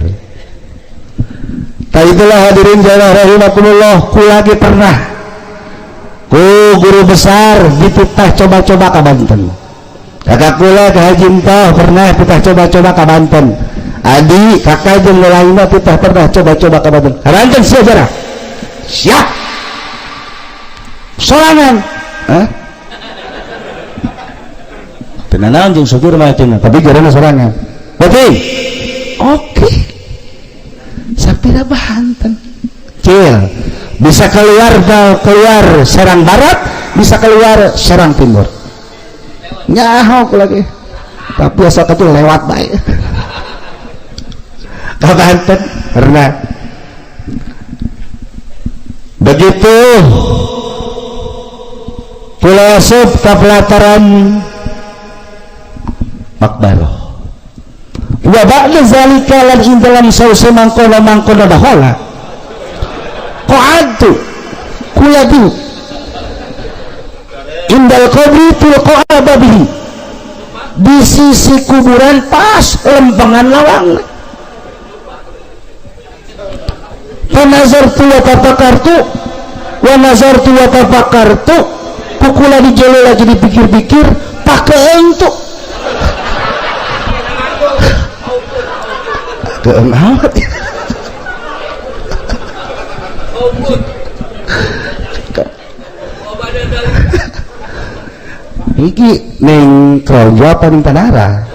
Tak itulah hadirin jamaah rahimakumullah, ku lagi pernah ku guru besar dititah coba-coba ka Banten. Kakak kula ke Haji Entah pernah titah coba-coba ka Banten. Adi kakak jeung lainna titah pernah coba-coba ka Banten. Ka Banten sia jarah. Siap. Sorangan. Hah? Teu nanaon jeung supir mah cenah, tapi jarana sorangan. Oke. Oke. Sapira Banten. Cil. Bisa keluar keluar Serang Barat, bisa keluar Serang Timur. Nyaho lagi. Tapi asal itu lewat baik. Ke Banten pernah. Begitu kula asup ka pelataran makbaroh. Wa ba'da zalika lan ing dalam sause mangkono-mangkono bahola. Qa'adtu kula du indal qabri tilqa babihi, di sisi kuburan pas lempengan lawang. Fanazartu wa tafakartu wa nazartu wa tafakartu, kukula dijelo lagi dipikir-pikir pakeun tuh keeng amat. Iki neng Krojo apa ning Tanara?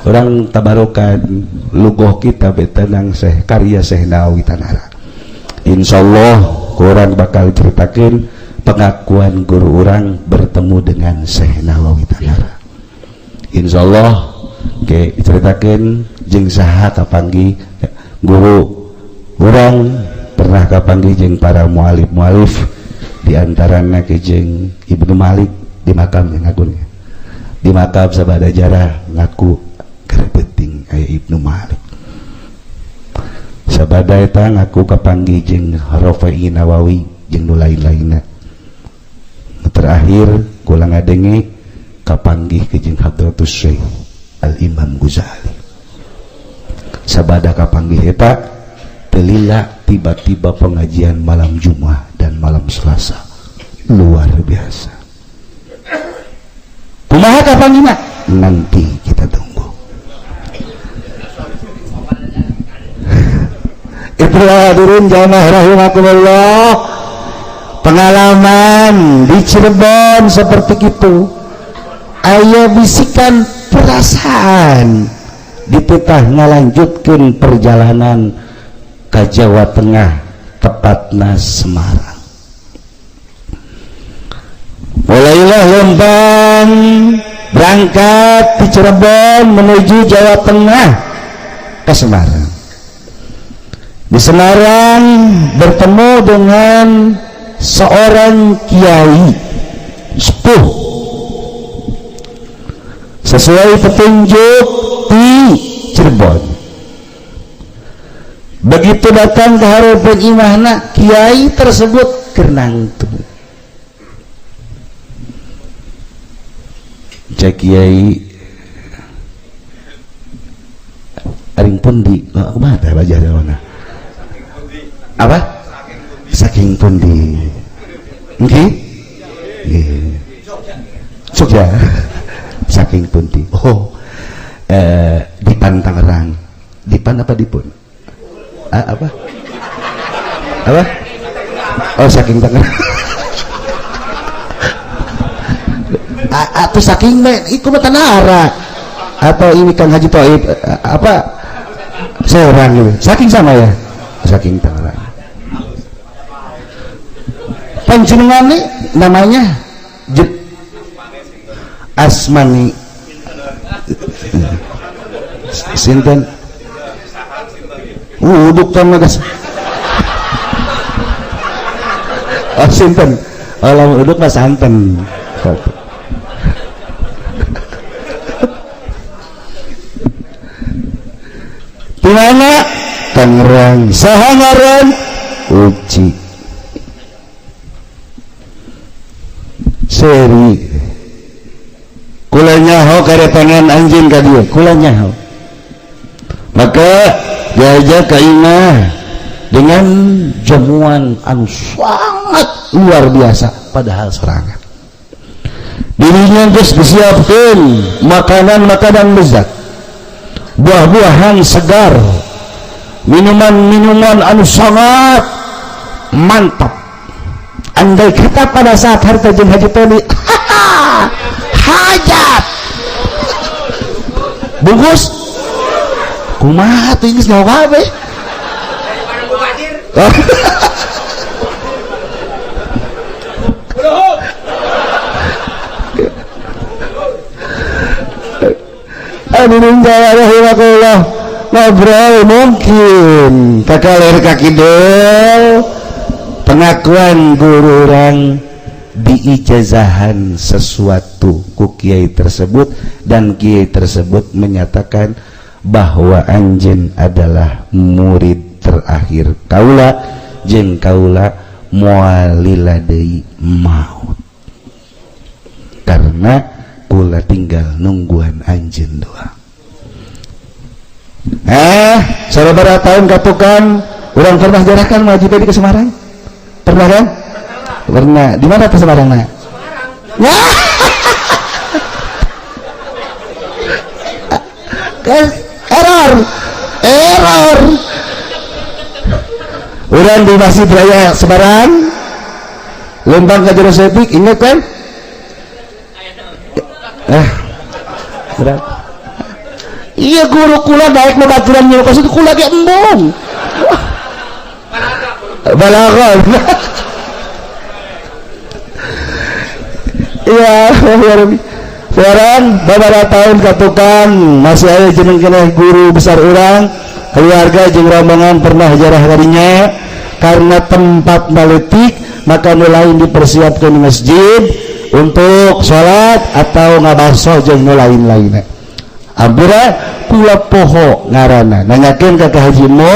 Orang tabarukan lugoh kita betenang Syekh karya Syekh Nawawi Tanara. Insyaallah kurang bakal ceritakan pengakuan guru orang bertemu dengan Syekh Nawawi Tanara. Insyaallah ke diceritakan jeung saha kapanggih guru orang pernah Pernah kapanggih jeung para mualif-mualif, di antarana jeung Ibnu Malik di makam yang ngakunya. Di makam sabada jarah ngaku keur penting aya Ibnu Malik. Sabada eta ngaku kapanggih jeung Rafi'i Nawawi jeung nu lain-lainna. Terakhir kula ngadenge kapanggih ke jeung Hadratus Syekh Al-Imam Ghazali. Sabada kapanggih eta telila tiba-tiba pengajian malam Jumat dan malam Selasa luar biasa. Kumaha kapanggihna? Nanti kita tunggu. Itulah hadirin jamaah rahimakumullah, pengalaman di Cirebon seperti itu. Aya bisikan perasaan dititah ngalanjutkeun perjalanan ke Jawa Tengah, tepatna Semarang. Mulailah lembang berangkat di Cirebon menuju Jawa Tengah ke Semarang. Di Semarang bertemu dengan seorang kiai sepuh sesuai petunjuk di Cirebon. Begitu datang ke harapan imahna, kiai tersebut kernangtu. Cek kiai aring pundi, kumaha teh wajah jawana? Apa? Saking pundi. Nggih? Nggih. Jogja. Saking pundi. Oh. Dipan Tangerang. Dipan apa dipun? Apa? Apa? Oh, saking Tangerang. Atau saking men, iku mah tanara. Atau ini Kang Haji Toib apa? Serang gitu. Saking sama ya? Saking Tangerang. Panjenengane namanya Asmani sinten? Uduk sama gas. Oh sinten? Oh lamun uduk mah santen. Di mana? Tangerang. Saha ngaran? Uci. Seri. Kula nyaho karetangan anjing ka dieu, kula nyaho. Maka diajak ka imah dengan jamuan anu sangat luar biasa padahal sorangan. Dirinya geus disiapkeun makanan-makanan lezat, buah-buahan segar, minuman-minuman anu sangat mantap. Andai kata pada saat harta jeung Haji Tony hajat bungkus kumaha tuh geus nyaho kabeh. Hadirin jamaah rahimakumullah, ngobrol mungkin kakaler kakidul pengakuan guru orang diijazahan sesuatu ku kiai tersebut, dan kiai tersebut menyatakan bahwa anjeun adalah murid terakhir kaula jeung kaula moal lila deui maut karena kula tinggal nungguan anjeun doang. Sababaraha tahun katukan urang pernah jarahkan wajib di ke Semarang? Pernah kan? Pernah. Di mana ke Semarang nak? Error, error. Urang di Masjid Raya Semarang, lembang ke Jero Sepik, ingat kan? Berat. Iya guru kula naik babaturan nyuruh kasih kula ge embung. Balagon. Iya, ya Rabbi. Sekarang beberapa tahun katukan masih ada jeneng keneh guru besar urang, keluarga jeung rombongan pernah jarah kadinya. Karena tempat maletik maka nu lain dipersiapkan di masjid untuk sholat atau ngabaso jeung nu lain-lainna. Ampura kula poho ngaranna. Nanyakeun ka Haji Mo,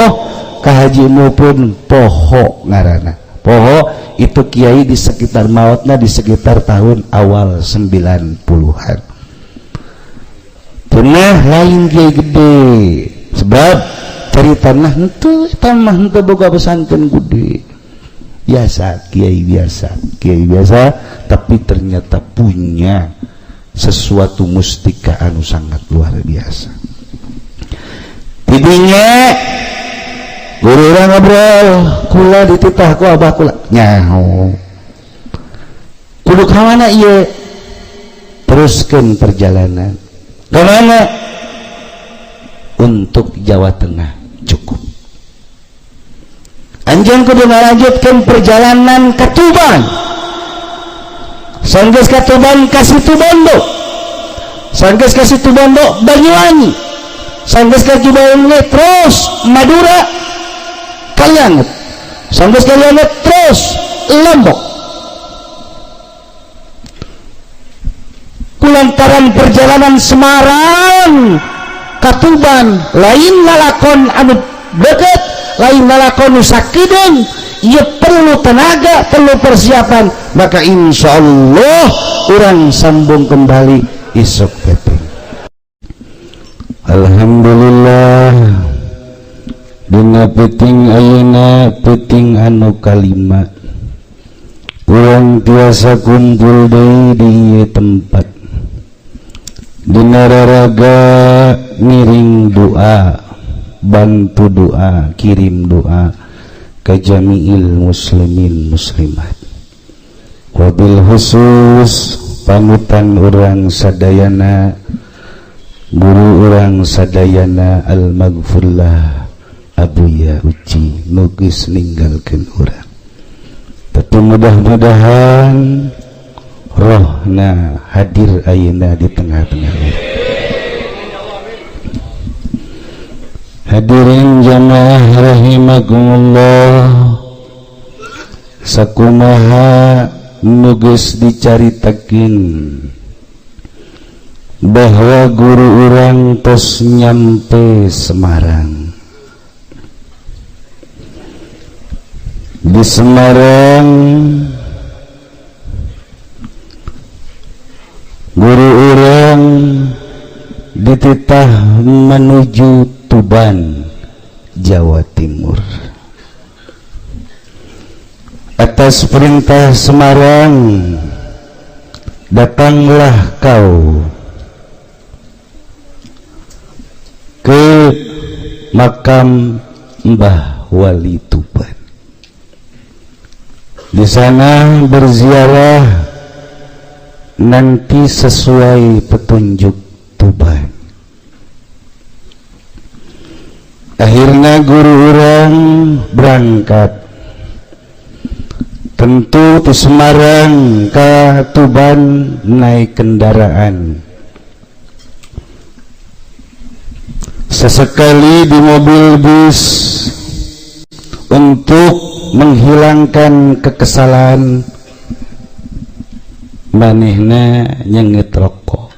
ka Haji Mo pun poho ngaranna. Poho itu kiai di sekitar mautna di sekitar tahun awal 90-an. Pernah lain kiai gede sebab cerita nah henteu eta mah henteu boga pesantren gede. Biasa kiai biasa tapi ternyata punya sesuatu mustika anu sangat luar biasa. Tidinya guru urang ngobrol, kula dititah ku abah kula nyaho. Kudu ka mana ieu? Teruskeun perjalanan. Ka mana? Untuk Jawa Tengah cukup. Anjeun kudu ngalanjutkeun perjalanan ke Tuban. Sanggeus ka Tuban ka Situbondo. Sanggeus ka Situbondo Banyuwangi. Sanggeus ka Banyuwangi terus Madura Kalianget. Sanggeus Kalianget terus Lombok. Kulantaran perjalanan Semarang ka Tuban lain lalakon anu deket, lain lalakon nu sakideung, ieu perlu tenaga, perlu persiapan. Maka insya Allah urang sambung kembali isuk peuting. Alhamdulillah dina peuting ayeuna peuting anu kalima urang tiasa kumpul deui di ieu tempat. Dina raraga ngiring doa, bantu doa, kirim doa ke jami'il muslimin muslimat. Wabil khusus panutan urang sadayana, guru urang sadayana al-maghfurlah Abuya Uci nu geus ninggalkeun urang. Tapi mudah-mudahan rohna hadir ayeuna di tengah-tengah urang. Hadirin jamaah rahimakumullah, sakumaha nu geus dicaritakeun bahwa guru urang tos nyampe Semarang. Di Semarang guru urang dititah menuju Tuban, Jawa Timur. Atas perintah Semarang, datanglah kau ke makam Mbah Wali Tuban. Di sana berziarah nanti sesuai petunjuk Tuban. Akhirnya guru urang berangkat. Tentu di Semarang ke Tuban naik kendaraan. Sesekali di mobil bus untuk menghilangkan kekesalan manehna nyenget rokok.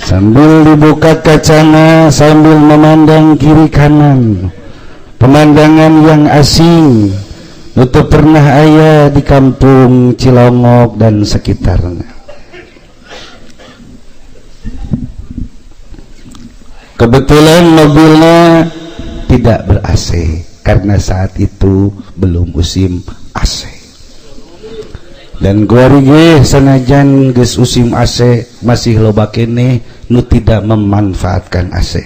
Sambil dibuka kacana, sambil memandang kiri kanan, pemandangan yang asing itu pernah aya di kampung Cilongok dan sekitarnya. Kebetulan mobilnya tidak ber-AC karena saat itu belum musim AC. Dan kuari ge sanajan geus musim AC masih loba keneh nu tidak memanfaatkan AC.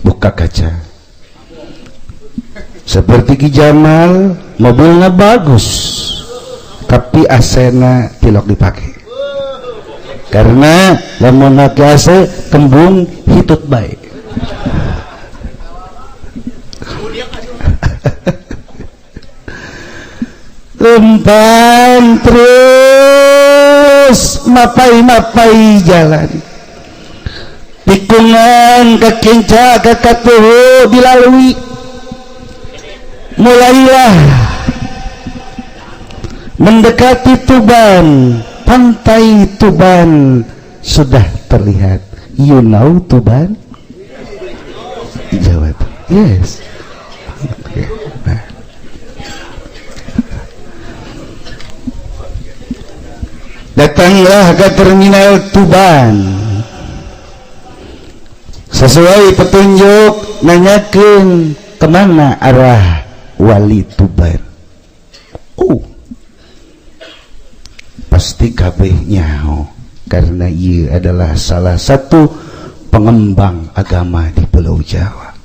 Buka kaca. Seperti Ki Jamal, mobilnya bagus, tapi AC-na tilok dipakai. Karena lamun make AC kembung hitut bae. Umpan terus Terus mapai-mapai jalan. Tikungan ke Kinca ke Katuhu dilalui. Mulailah mendekati Tuban. Pantai Tuban sudah terlihat. You know Tuban? Jawab, yes. Okay. Nah. Datanglah ke terminal Tuban. Sesuai petunjuk nanyakeun kemana arah Wali Tuban. Oh, pasti kabeh nyaho karena ia adalah salah satu pengembang agama di Pulau Jawa.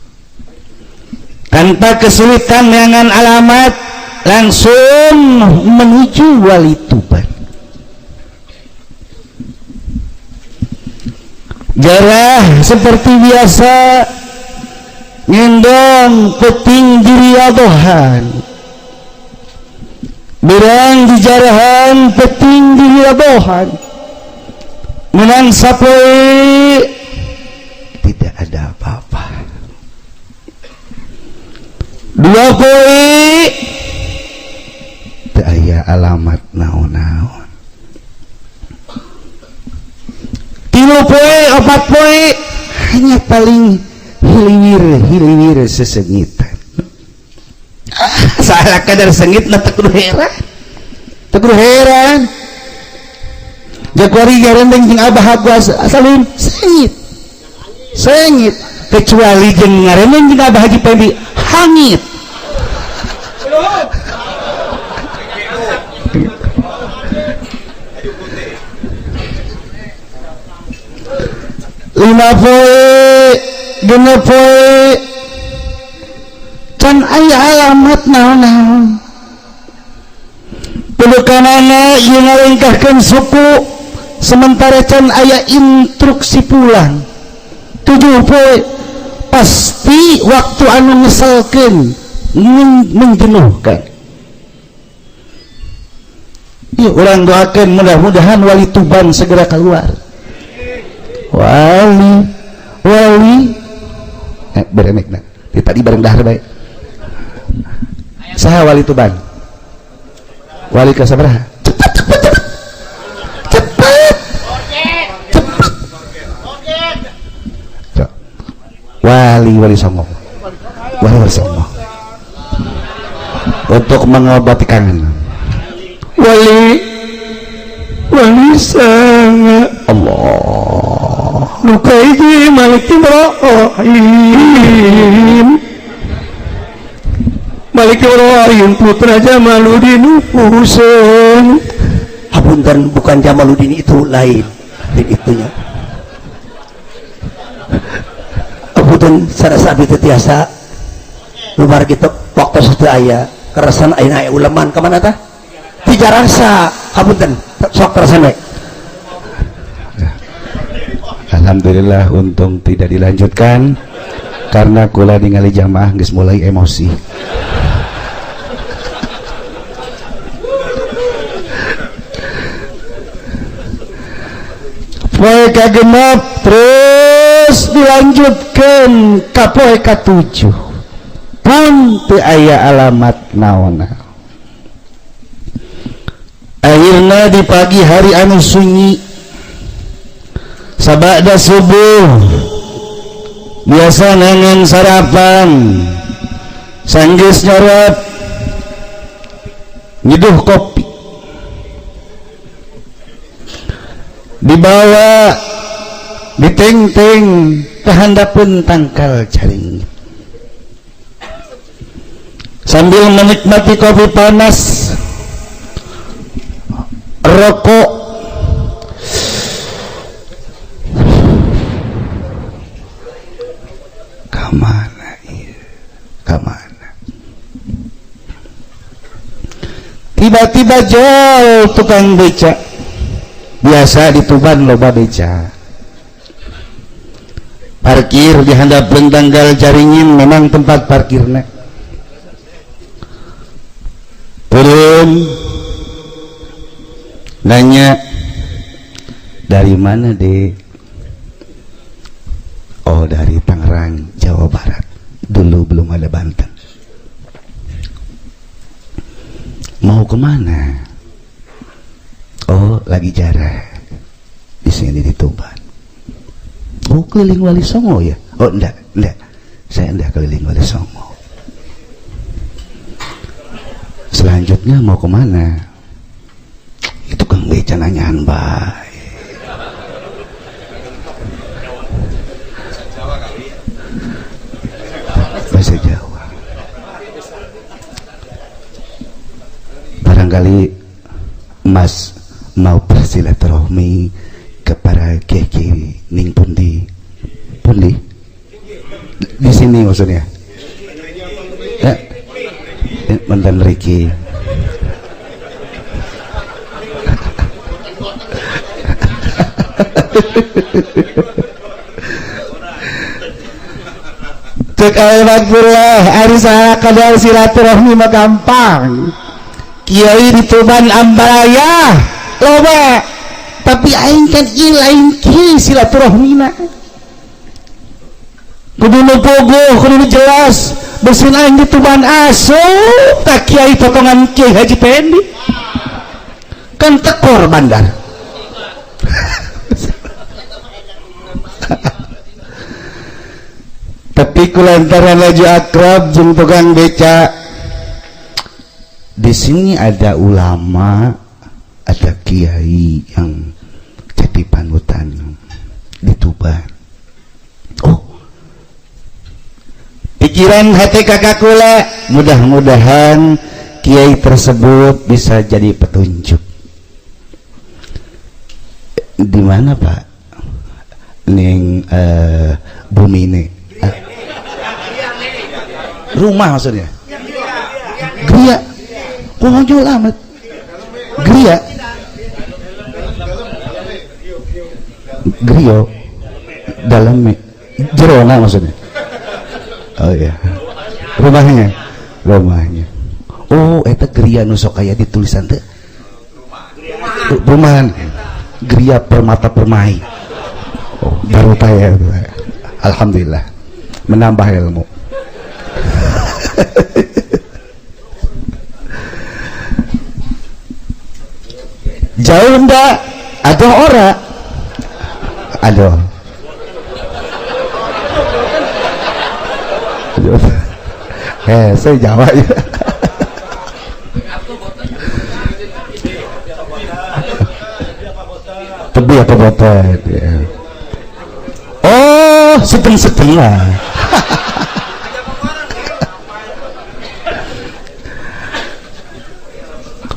Tanpa kesulitan dengan alamat langsung menuju Wali Tuban. Jarah seperti biasa ngendong peting diriadohan. Berang di jarahan peting diriadohan. Menang sapoe tidak ada apa-apa. Dua poe teu aya alamat naon-naon. Tilu poe, opat poe hanya paling hiliwir sesengitan. Salah kadar sengit na teu kudu heran. Teu kudu heran. Jakwari garendeng jeung Abah Agus Salim sengit. Sengit kecuali jeung ngarendeng jeung Abah Haji Pendi hangit. Lima poe, genep poe, can aya alamat naon-naon. Pelukanana ieu ngalengkahkeun suku, sementara can aya instruksi pulang. 7 poe pasti waktu anu ngeselkeun, menjenuhkan. Ieu urang doakeun mudah-mudahan Wali Tuban segera keluar. Wali wali beremek nah. Tadi bareng dahar baik. Saha Wali Tuban? Wali ka sabaraha? Cepat cepat cepat. Cepat. Cepat. Wali wali songo. Wali wali songo. Untuk mengobati kangen. Wali wali sangat Allah. Luka iki Malik Ibrahim. Malik Ibrahim putra Jamaluddin Husain. Hapunten, bukan Jamaluddin itu lain. Lain itunya. Hapunten sarasa abdi teu tiasa. Lubar kitu waktu teu aya. Kerasan ayeuna aya uleman ka mana tah? Tijarasa. Hapunten sok kerasan we. Alhamdulillah untung tidak dilanjutkan karena kula ningali jamaah geus mulai emosi. Poe kagenep terus dilanjutkan ka poe katujuh pun teu aya alamat naonna. Akhirna di pagi hari anu sunyi sabada subuh biasa nangan sarapan sanggeus nyorot nyeduh kopi dibawa diteng-teng ke handapeun tangkal caring sambil menikmati kopi panas rokok. Kamana ieu? Kamana? Tiba-tiba jauh tukang beca. Biasa di Tuban loba beca. Parkir di handapeun tanggal Caringin memang tempat parkirna. Turun nanya, Dari mana, Dek? Oh, dari Tangerang, Jawa Barat. Dulu belum ada Banten. Mau kemana? Oh, lagi jarah di sini di Tuban. Oh, keliling Wali Songo ya? Oh, enggak. Saya enggak keliling Wali Songo. Selanjutnya mau kemana? Itu kang beca nanyaan baik. Bahasa Jawa. Barangkali Mas mau bersilaturahmi kepada kiai ning pundi? Pundi? Di sini maksudnya. Ya. Mantan Riki. Cek alhamdulillah ari kadar silaturahmi mah gampang. Kiai di Tuban Ambalaya loba, tapi aing kan ieu lain kiai silaturahmina. Kudu nu pogo, kudu nu jelas. Bersin aing di Tuban asup ka kiai potongan Kiai Haji Pendi. Kan tekor bandar. Tapi kulantaran laju akrab jeung tukang beca. Di sini ada ulama, ada kiai yang jadi panutan di Tuban. Oh, pikiran hati kakak kula, mudah-mudahan kiai tersebut bisa jadi petunjuk. Di mana Pak? Ning bumi ini. Rumah maksudnya? Gria. Konyol amat. Gria. Grio. Dalam jerona maksudnya. Oh iya. Rumahnya. Rumahnya. Oh, eta gria nu sok aya di tulisan teh. Rumahan. Gria Permata Permai. Oh, baru taya. Alhamdulillah. Menambah ilmu. Jauh enggak? Ada ora? Aduh. Aduh. Saya Jawa ya. Tebi apa boten? Ya. Oh, sedeng-sedeng lah.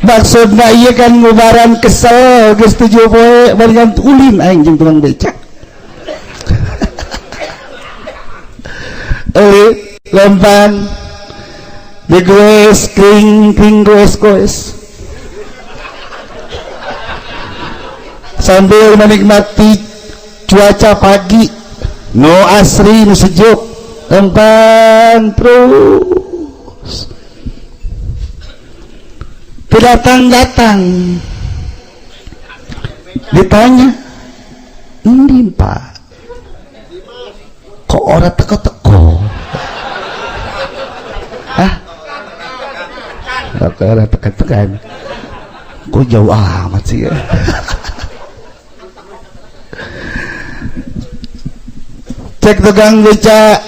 Maksudna ieu kan ngubaran kesel geus 7 poe barian ulin aing jeung tukang becak. Euy, lempang digoes kring kring goes goes. Sambil menikmati cuaca pagi, no asri, no sejuk, lempang terus. Datang-datang ditanya, "Endi, Pak? Kok ora teko-teko?" Hah? Kok ora teko-tekan? Kok jauh amat sih ya? Cek tukang beca,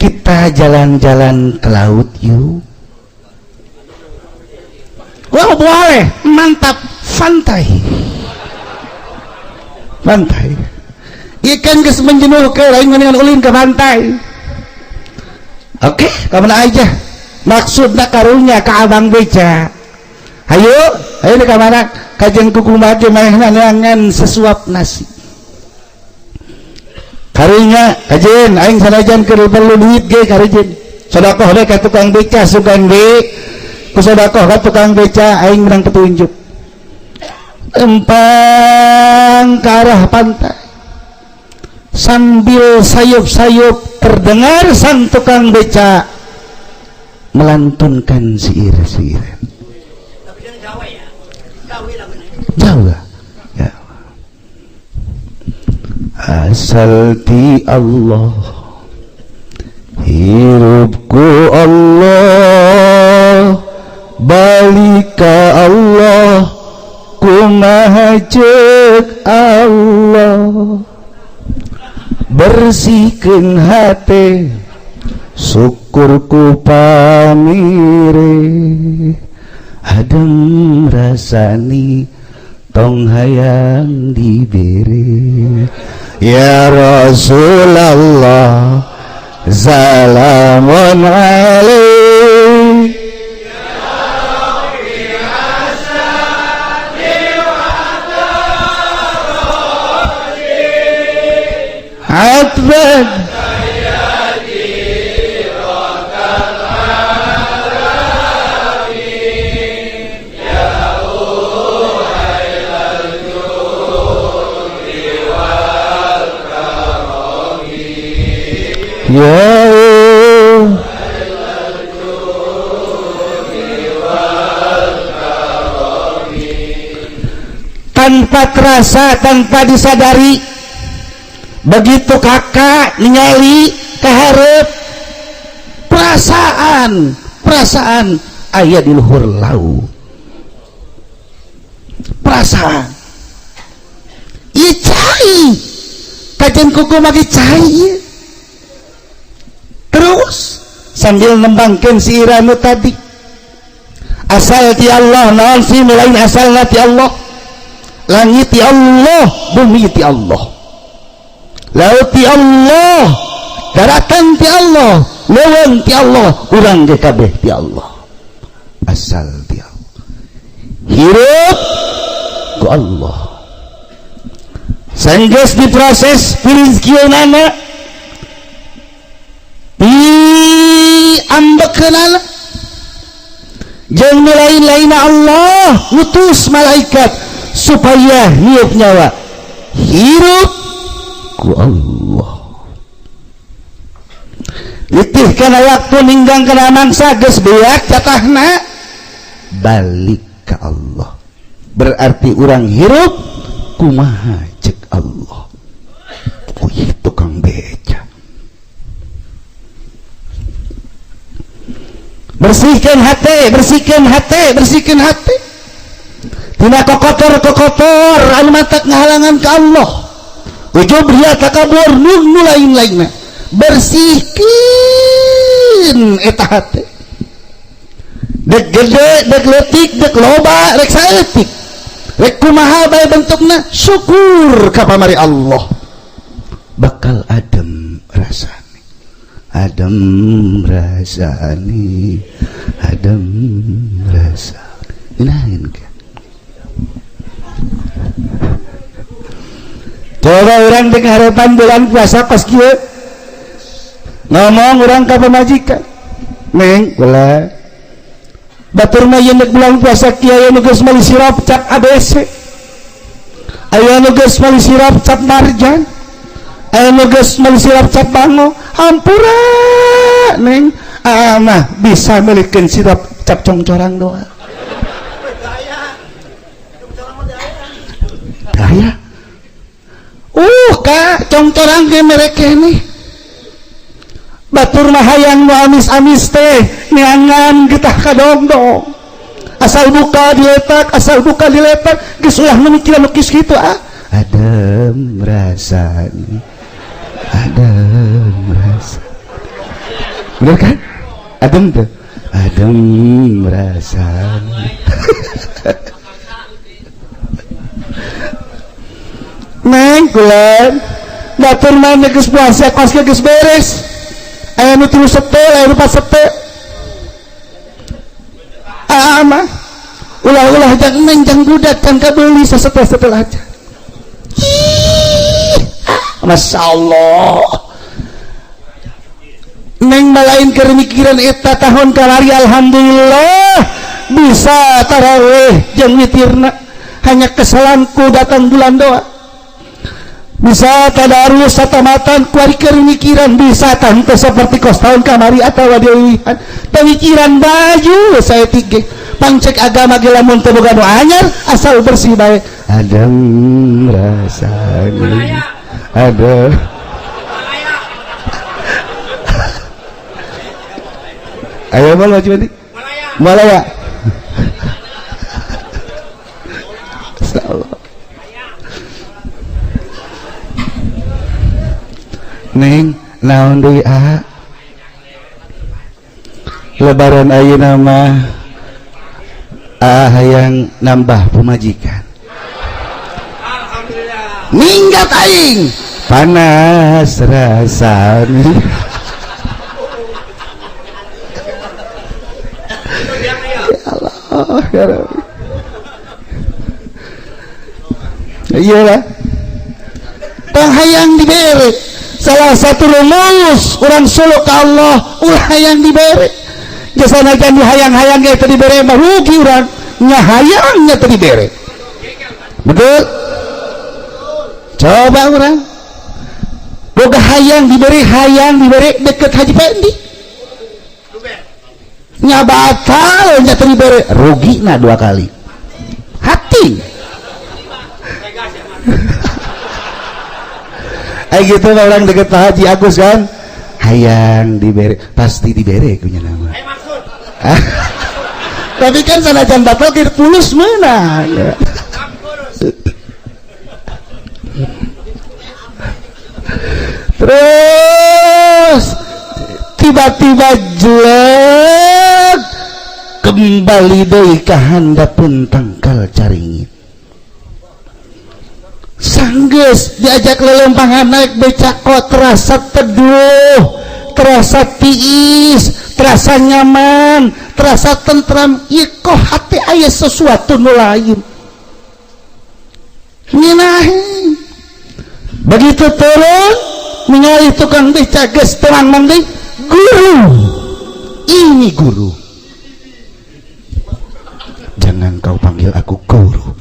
kita jalan-jalan ke laut yuk. Wah, boleh, mantap, santai. Pantai. Ikan geus menjenuh ke lain mendingan ulin ke pantai. Oke, ka mana aja. Maksudna karunya ka abang beca. Hayu, hayu di ka mana? Kajeng kukumaha ge manehna neangan sesuap nasi. Karunya kajen aing sanajan keur perlu duit ge karujen. Sedekah we ka tukang beca sugan ge. Ku sedekah ka tukang beca aing menang petunjuk. Empang ke arah pantai. Sambil sayup-sayup terdengar sang tukang beca melantunkan syair-syairan. Jawa ya? Jawa. Asal ti Allah hirupku Allah balik ka Allah kumaha ceuk Allah bersihkeun hate syukur ku pamire adem rasani tong hayang dibere ya Rasulullah salamun alaik atban ya tanpa terasa, tanpa disadari, begitu kakak ningali keharep perasaan aya di luhur lau, perasaan ieu cai kajen kuku magi cai terus sambil nembangkeun si Iranu tadi asal ti Allah naon sih lain asalna ti Allah, langit ti Allah, bumi ti Allah, laut ti Allah, daratan ti Allah, leuweung ti Allah, urang ge kabeh ti Allah, asal ti Allah, hirup ku Allah. Sanggeus diproses pirizkieunana, diambekeunana jeung nu lain-lainna Allah ngutus malaikat supaya hirup nyawa hirup ku Allah. Litih kana waktu ninggang kana mangsa geus beak jatahna balik ka Allah. Berarti urang hirup kumaha cek Allah. Oh tukang beca. Bersihkan hati, bersihkan hati, bersihkan hati. Tina kokotor-kokotor anu matak ngahalangan ka Allah. Ujub ria takabur nu lain-lainna. Bersihkeun eta hate. Dek gede, dek leutik, dek loba, rek saeutik. Rek kumaha bae bentukna, syukur ka pamari Allah. Bakal adem rasane. Adem rasane, adem rasane. Inahin ka. Coba orang dek harapan bulan puasa pas kieu ngomong orang ka pamajikan, neng kula batur mah yen bulan puasa kieu aya nu geus meuli sirop cap ABC, aya nu geus meuli sirop cap marjan, aya nu geus meuli sirop cap bango, hampura neng mah bisa meulikeun sirop cap congcorang doa. Daya kak congcorang ge merek keneh batur mah hayang nu amis-amis teh neangan getah kadongdong asal buka diletak, asal buka diletak geus ulah nu mikiran nu kieu kitu ah adem rasane, adem rasa, bener kan adem tuh, adem rasane. Neng kulan batur mah geus puasa kos geus beres aya nu 3 setel, aya nu 4 setel mah ulah-ulah jang neng jang budak kan kabeuli sasetel-setel aja. Masya Allah neng malain keur mikiran eta tahun kamari alhamdulillah bisa tarawih jeung witirna, hanya keselanku datang bulan doa bisa tadarus satamatan kuari keur mikiran bisa tante seperti kos tahun kamari atawa dieuwihan pemikiran baju saya tiga pangcek agama ge lamun teu boga nu anyar asal bersih bae adem rasane, Aduh. Ayo mal Haji Pendi. Malaya. Insyaallah. Neng, naon deui ah? Lebaran ayeuna mah hayang nambah pemajikan. Alhamdulillah. Minggat aing. Panas rasane. Ya Allah, ya Rabbi. Iyalah. Tong hayang dibere. Salah satu rumus urang suluk ka Allah, ulah hayang dibere. Jasana can dihayang-hayang ge teu dibere mah rugi urang, nya hayangnya teu dibere. Betul? Coba urang boga hayang diberi deket Haji Pendi. Nya batal nya teu dibere, rugina dua kali. Hati. Ay gitu orang deket Pak Haji Agus kan, hayang dibere, pasti dibere punya nama. Tapi kan sanajan batal kita tulus mana. Ya. Terus tiba-tiba jelek kembali deui ka handapeun tangkal caringin. Sanggeus diajak lelempangan naik becak kok terasa teduh, terasa tiis, terasa nyaman, terasa tentram. Ieu kok hati aya sesuatu nu lain. Nginahin. Begitu turun ningali tukang becak geus terang mandi, guru. Ini guru. Jangan kau panggil aku guru.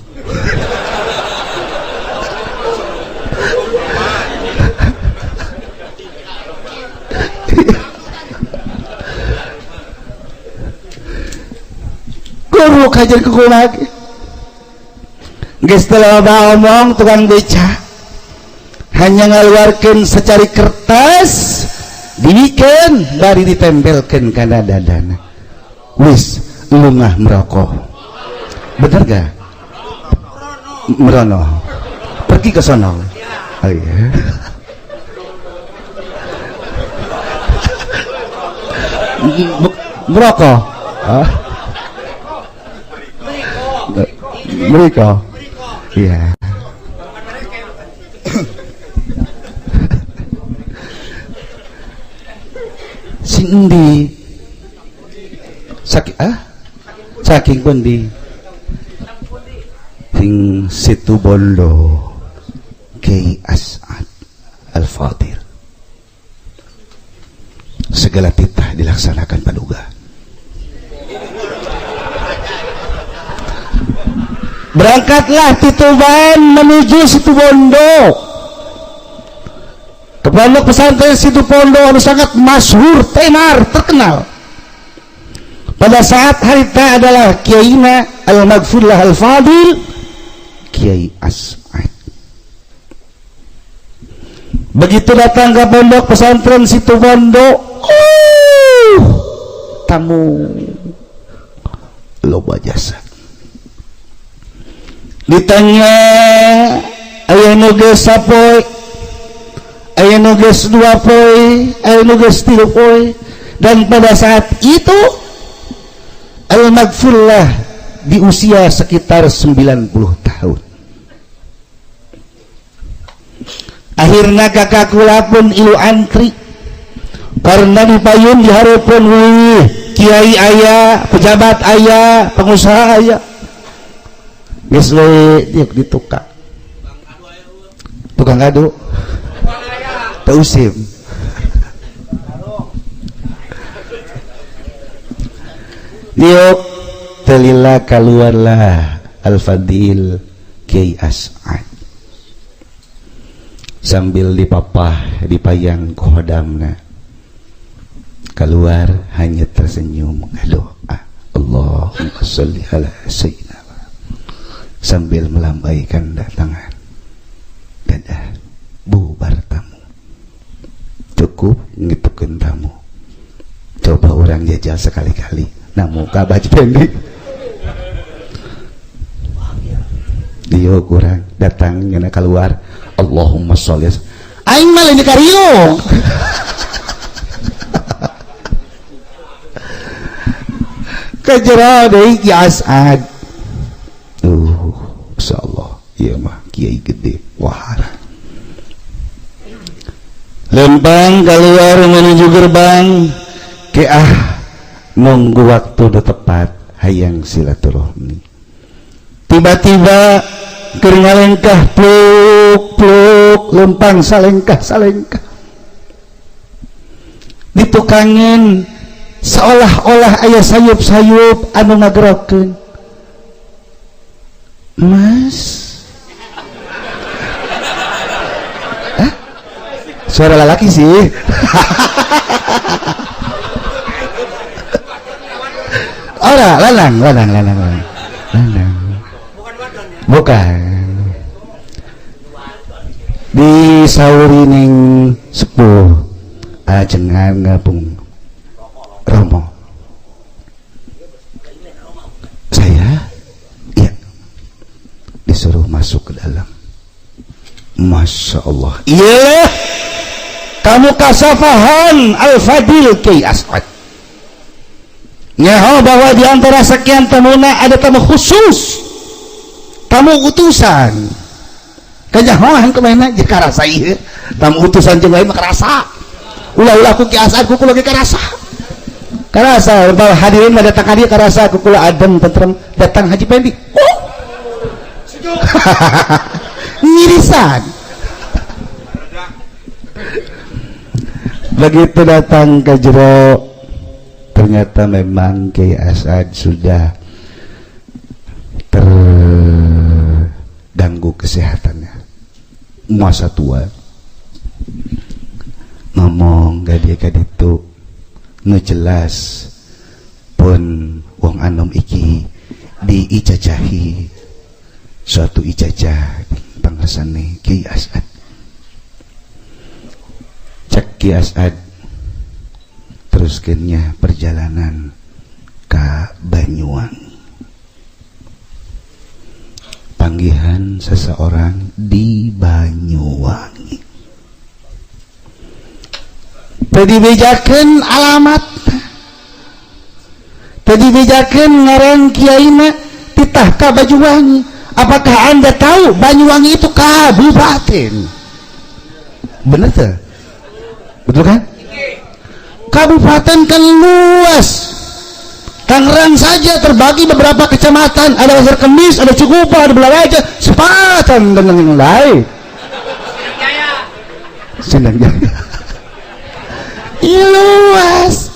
Guru kajian kuku lagi. Geus teu loba omong tukang beca. Hanya ngaluarkeun secari kertas, dibikeun bari ditempelkeun kana dadana. Wis lungah merokok. Bener gak? Merono. Pergi ke sono. Oh iya. Merokok. Ah. Mereka. Iya. Sing endi? Saking ah? Saking pundi? Sing Situbondo Kiai As'ad Al-Fadil. Segala titah dilaksanakan paduga. Berangkatlah Tituban menuju Situbondo. Ke pondok pesantren Situbondo harus sangat masyhur, tenar, terkenal. Pada saat harita adalah Kiaina Al-Maghfurlah Al-Fadil Kiai As'ad. Begitu datang ke pondok pesantren Situbondo, tamu loba jasa. Ditanya aya nu geus sapoe, aya nu geus dua poe, aya nu geus tilu poe. Dan pada saat itu Al-Maghfurlah di usia sekitar 90 tahun. Akhirnya kakak kula pun ilu antri karena dipayun dihareupeun wih kiai aya, pejabat aya, pengusaha aya. Geus we diuk ditukang. Tukang adu. Teu usim. Diuk telila keluarlah Al-Fadil Kiai As'ad. Sambil dipapah dipayang kodamna. Keluar hanya tersenyum doa. Allahumma sholli ala sayyidina. Sambil melambaikan tangan. Dadah, bubar Urang jajal sekali-kali namu ka Haji Pendi. Dieu urang datang nyana keluar Allahumma sholli aing mah lain di kariung. Kejero deui Ki As'ad. Insyaallah ieu mah kiai gede wahara. Lempang keluar menuju gerbang ke nunggu waktu udah tepat hayang silaturahmi. Tiba-tiba keur ngalengkah pluk pluk lempang salengkah salengkah ditukangin seolah-olah aya sayup-sayup anu ngagerokeun. Mas, hah? Suara lelaki sih. Ora, lanang, lanang, lanang, lanang. Bukan. Di sauri ning sepuh ajengan ngabung Romo. Saya iya disuruh masuk ke dalam. Masya Allah. Iya, kamu kasafahan Al-Fadil Ki As'ad. Nyaho bahwa di antara sekian tamuna ada tamu khusus, tamu utusan. Kanyahoan kemana je karasa ieu tamu utusan jeung lain mah karasa. Ulah-ulah ku Ki As'ad ku kula ge karasa. Karasa bahwa hadirin mah datang ka dieu karasa ku kula adem tentrem datang Haji Pendi. Oh. Ngirisan. Begitu datang ke jero ternyata memang Kiai As'ad sudah terganggu kesehatannya. Masa tua ngomong gak dia kaditu nu jelas pun wong anom iki diijajahi suatu ijazah pangersane Kiai As'ad. Cek Kiai As'ad teruskeunnya perjalanan ke Banyuwangi. Panggihan seseorang di Banyuwangi. Teu dibejakeun alamat, teu dibejakeun ngaran kiaina, titah ka Banyuwangi. Apakah Anda tahu Banyuwangi itu kabupaten? Bener tuh? Betul kan? Kabupaten kan luas. Tangerang saja terbagi beberapa kecamatan, ada Pasar Kemis, ada Cikupa, ada Belaraja, Sepatan dan yang lain. Sindang Jaya. Luas.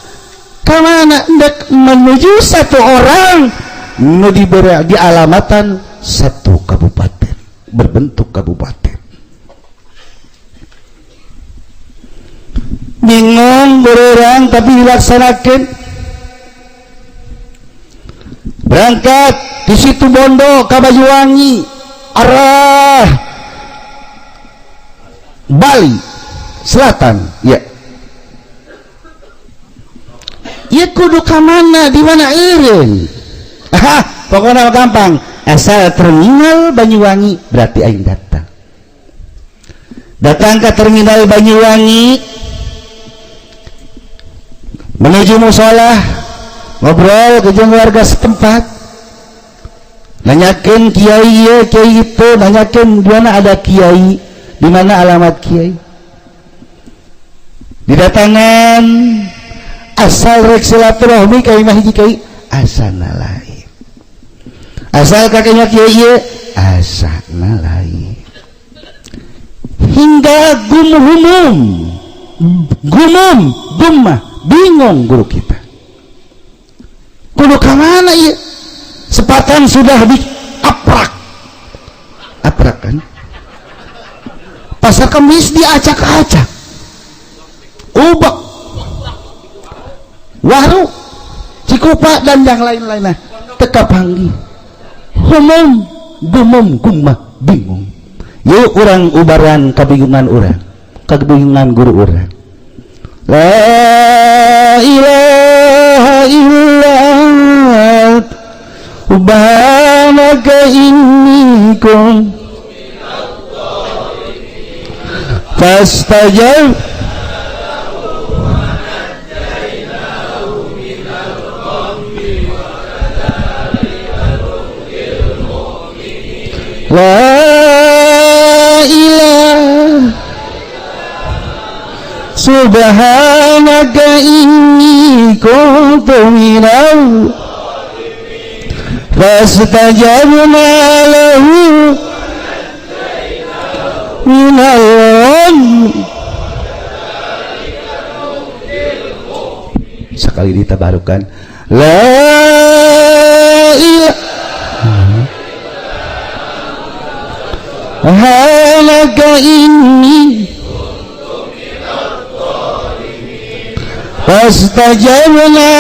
Kemana hendak menuju satu orang nu diberi di alamatan satu kabupaten, berbentuk kabupaten. Bingung berorang tapi dilaksanakan. Berangkat di situ Bondo ke Banyuwangi arah Bali Selatan ya. Ya kudu ka mana di mana eureun. Pokoknya gampang, asal terminal Banyuwangi berarti aing datang. Datang ke terminal Banyuwangi menuju musola, ngobrol ke jeung warga setempat, nanyakeun kiai ieu kiai itu, nanyakeun di mana ada kiai, di mana alamat kiai. Didatangan asal rek silaturahmi ka imah hiji kiai asana lain, asal kakeknya kiai ieu asana lain, hingga gumumum gumum gumah bingung guru kita. Kudu ka mana ieu? Sepatan sudah diaprak. Aprak kan? Pasar Kemis diacak-acak. Ubek, Waru, Cikupa dan yang lain-lainnya. Teka panggih. Humum, gumum, gumah, bingung. Yuk urang ubaran kabingungan urang, kabingungan guru urang. La ilaha illa subhanaka inni kuntu fastajab la ilaha subhanaka inni kuntu minal fastajabna lahu minal ghammi. Sekali ditabarukan la ilaha halaka inni fastajabna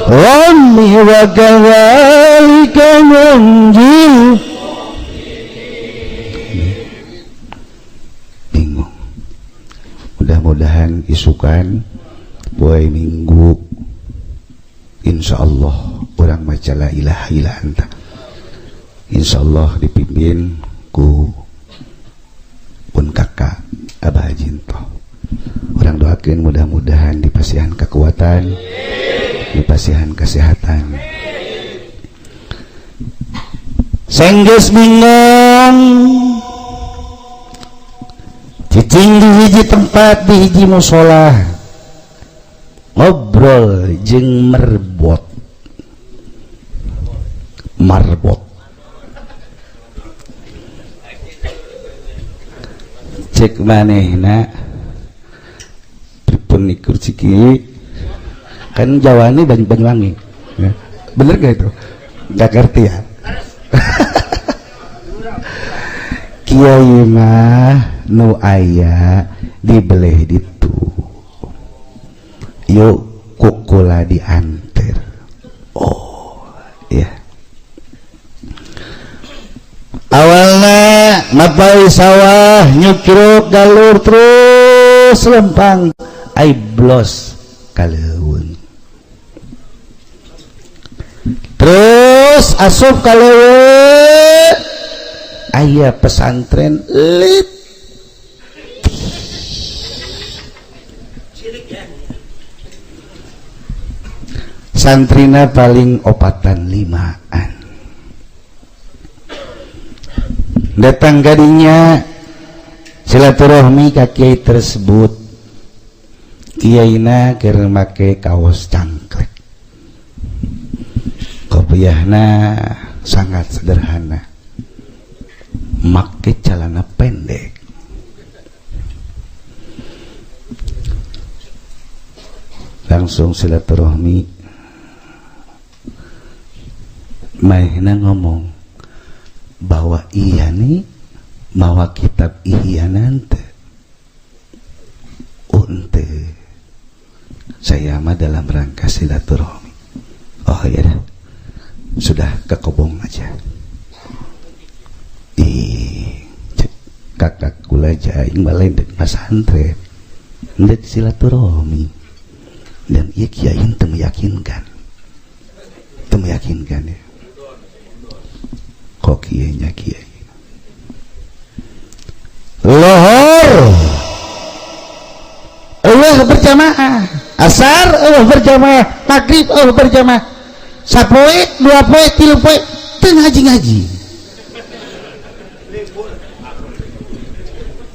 ghammi wa kadzalika nunjil. Bingung. Mudah-mudahan isukan poe Minggu insyaallah urang maca la ilaha illa anta. Insyaallah dipimpin ku pun kakak Abah Jinto. Urang doakeun mudah-mudahan dipasihan kekuatan, dipasihan kesehatan. Senggeus bingung cicing di hiji tempat di hiji musola ngobrol jeung merbot marbot. Cek manehna pripun ikur ciki kan Jawa ini Banyuwangi ya. Bener gak itu? Gak ngerti ya. Kiai mah nu aya dibeleh ditu yuk kukula dianter. Oh iya, awalna mapai sawah nyukruk galur terus lempang ai blos kaleuweung terus asup kaleuweung aya pesantren lit santrina paling 4-an 5-an. Datang gadinya silaturahmi ka kiai tersebut. Kiaina keur make kaos cangklek, kopiahna sangat sederhana, make celana pendek. Langsung silaturahmi, manehna ngomong bahwa iya nih mawa kitab Ihya nanti. Unte saya mah dalam rangka silaturahmi. Oh iya dah, sudah ke kobong aja. Ih, kakak kula jaing balen dek pesantren ndek silaturahmi. Dan iya kiai teu meyakinkan, teu meyakinkan ya. Kok kiainya kiai lohor Allah berjamaah, asar Allah berjamaah, maghrib Allah berjamaah, sapoe dua poe tilu poe teu ngaji-ngaji.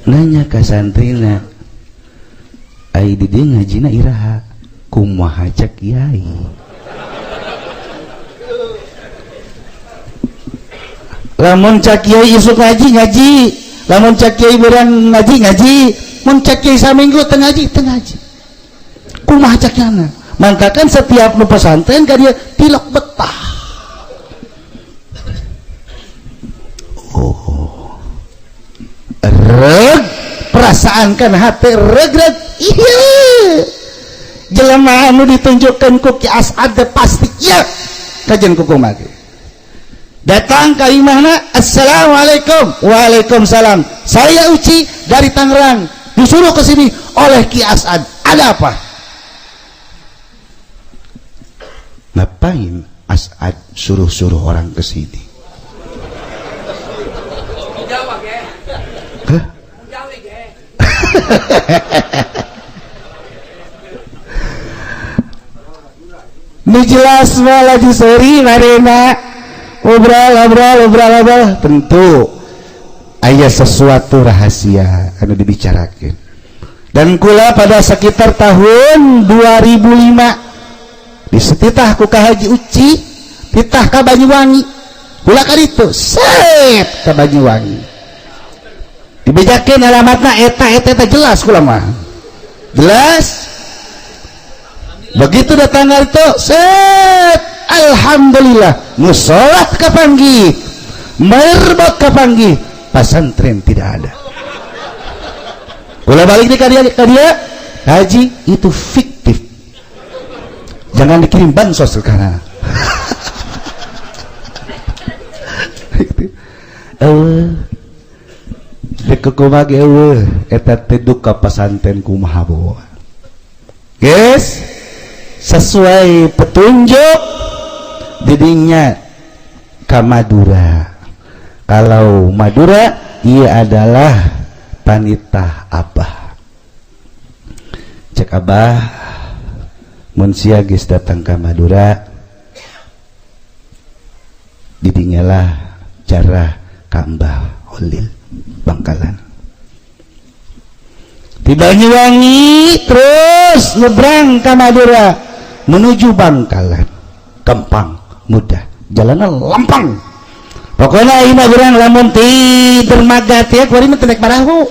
Nanya ka santrina, ai di dieu ngajina iraha? Kumaha cek kiai? Lamun cak kiai isuk ngaji ngaji, lamun cak kiai berang ngaji ngaji, mun cak kiai saminggu teu ngaji teu ngaji. Kumaha cak kiana? Mangkakan setiap nu pesantren ka dia tilok betah. Oh, reg perasaan kan hati reg-reg. Iya, jelema anu ditunjukkan ku Ki As'ad pasti iya kajian ku kumaha. Datang ke imahna, assalamualaikum, waalaikumsalam, saya Uci dari Tangerang, disuruh ke sini oleh Ki As'ad. Ada apa? Ngapain As'ad suruh-suruh orang ke sini? Hah? Ini jelas mah lagi seri marena obrol tentu aya sesuatu rahasia anu dibicarakan. Dan kula pada sekitar tahun 2005 disetitah ku Ka Haji Uci, titah ka Banyuwangi, kula ka ditu set ka Banyuwangi, dibejakeun alamatna eta eta eta jelas kula mah jelas. Begitu datang itu set, alhamdulillah musolat kapanggih, merbot kapanggih, pesantren tidak ada. Kula balik nih ka dia, Haji itu fiktif, jangan dikirim bansos ke kana. Eueuh dek kumaha ge eueuh eta teh duka pesantren kumaha bawa. Guys, sesuai petunjuk didinya ke Madura. Kalau Madura ia adalah panitah abah. Cek abah mun sia geus datang ke Madura, didinya lah cara ka Mbah Holil Bangkalan. Di Banyuwangi terus nyebrang ke Madura menuju Bangkalan, gampang, mudah, jalanan lempeng. Pokoknya ayeuna urang lamun ti dermaga teh kuari mah teu naik parahu,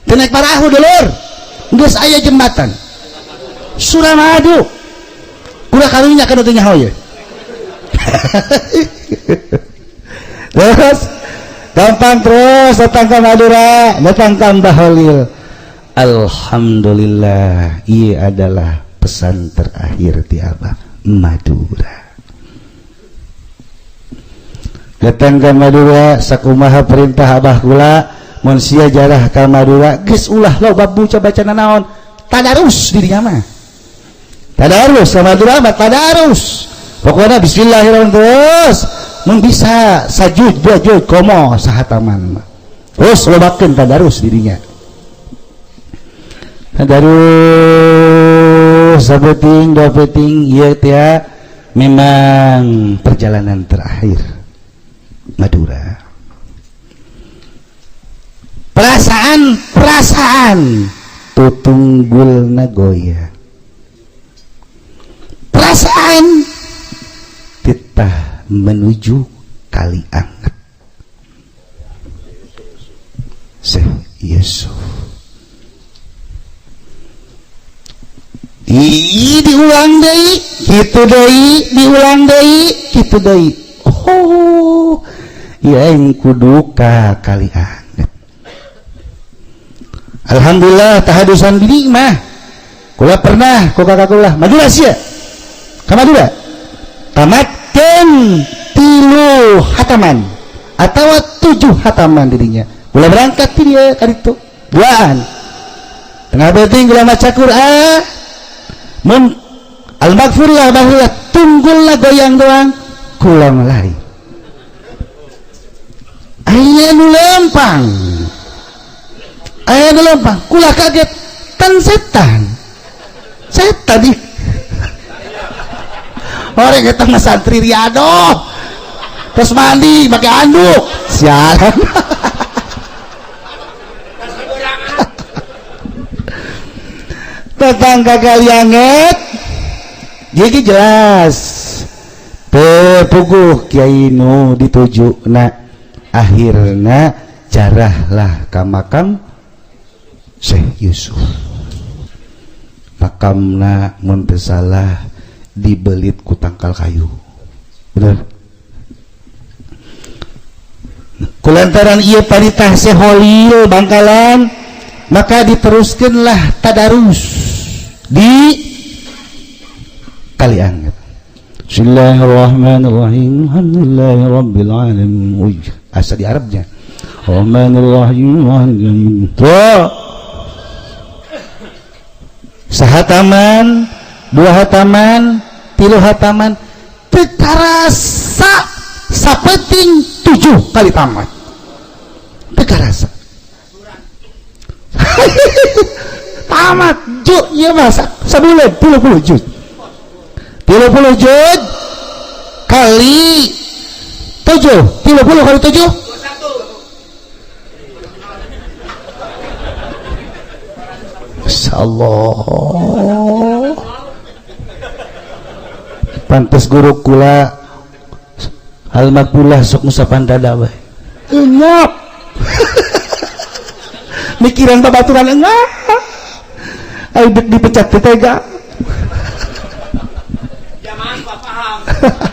teu naik parahu dulur, geus aya jembatan Suramadu, kula karunya kana teu nyaho ye. Terus gampang terus datang ke Madura, datang ke Mbah Holil. Alhamdulillah, ia adalah pesan terakhir ti abah Madura. Datang ke Madura sakumaha perintah abah kula, mun sia jarah ka Madura geus ulah loba baca nanaon, tadarus di dinya mah. Tadarus ka Madura mah tadarus. Pokoknya bismillahirrahmanirrahim terus mun bisa sajud dua juz komo sahataman. Terus lobakeun tadarus dirinya. Tadarus sabeting dua peting ieu teh memang perjalanan terakhir Madura. Perasaan tutunggul nagoya. Perasaan titah menuju Kali Anget. Syekh Yusuf. Ih, diulang deui, kitu deui, diulang deui, kitu deui. Oh, ieu aing kudu ka Kali Anget. Alhamdulillah tahadusan bini mah. Kula pernah ku kakak kula Madura sia. Ka Madura. Tamatkeun 3 hataman atawa 7 hataman dirinya. Kula berangkat ti dieu ka ditu. Duaan. Tengah beuting kula maca Quran. Mun al-maghfurlah bahwa tunggulna goyang doang kula lari. Aya nu lempang. Aya nu lempang, kula kaget tan setan. Setan ih. Orang eta mah santri riadoh. Terus mandi pakai anduk. Sialan. Tetangga Kalianget jadi jelas pepuguh Kiai nu dituju na akhirna jarahlah ka makam Syekh Yusuf. Makamna mun teu salah dibelit ku tangkal kayu. Bener. Kulantaran ieu paritah Syekh Holil Bangkalan, maka diteruskanlah tadarus di Kalianget. Bismillahirrahmanirrahim. Alhamdulillahirabbil alamin. Asa di Arabnya. Rahmanirrahim. Tuh. Sahataman, dua hataman, tilu hataman, teu karasa sapeting 7 kali tamat. Teu karasa. Tamat ju ieu mah sabulan 30 juz. 30 juz kali 7, 30 kali 7 Masyaallah. Pantes guru kula almakulah sok ngusapan dada bae. Engap. Mikiran babaturan engap. Ayo dipecat teh tega. Jamaah paham.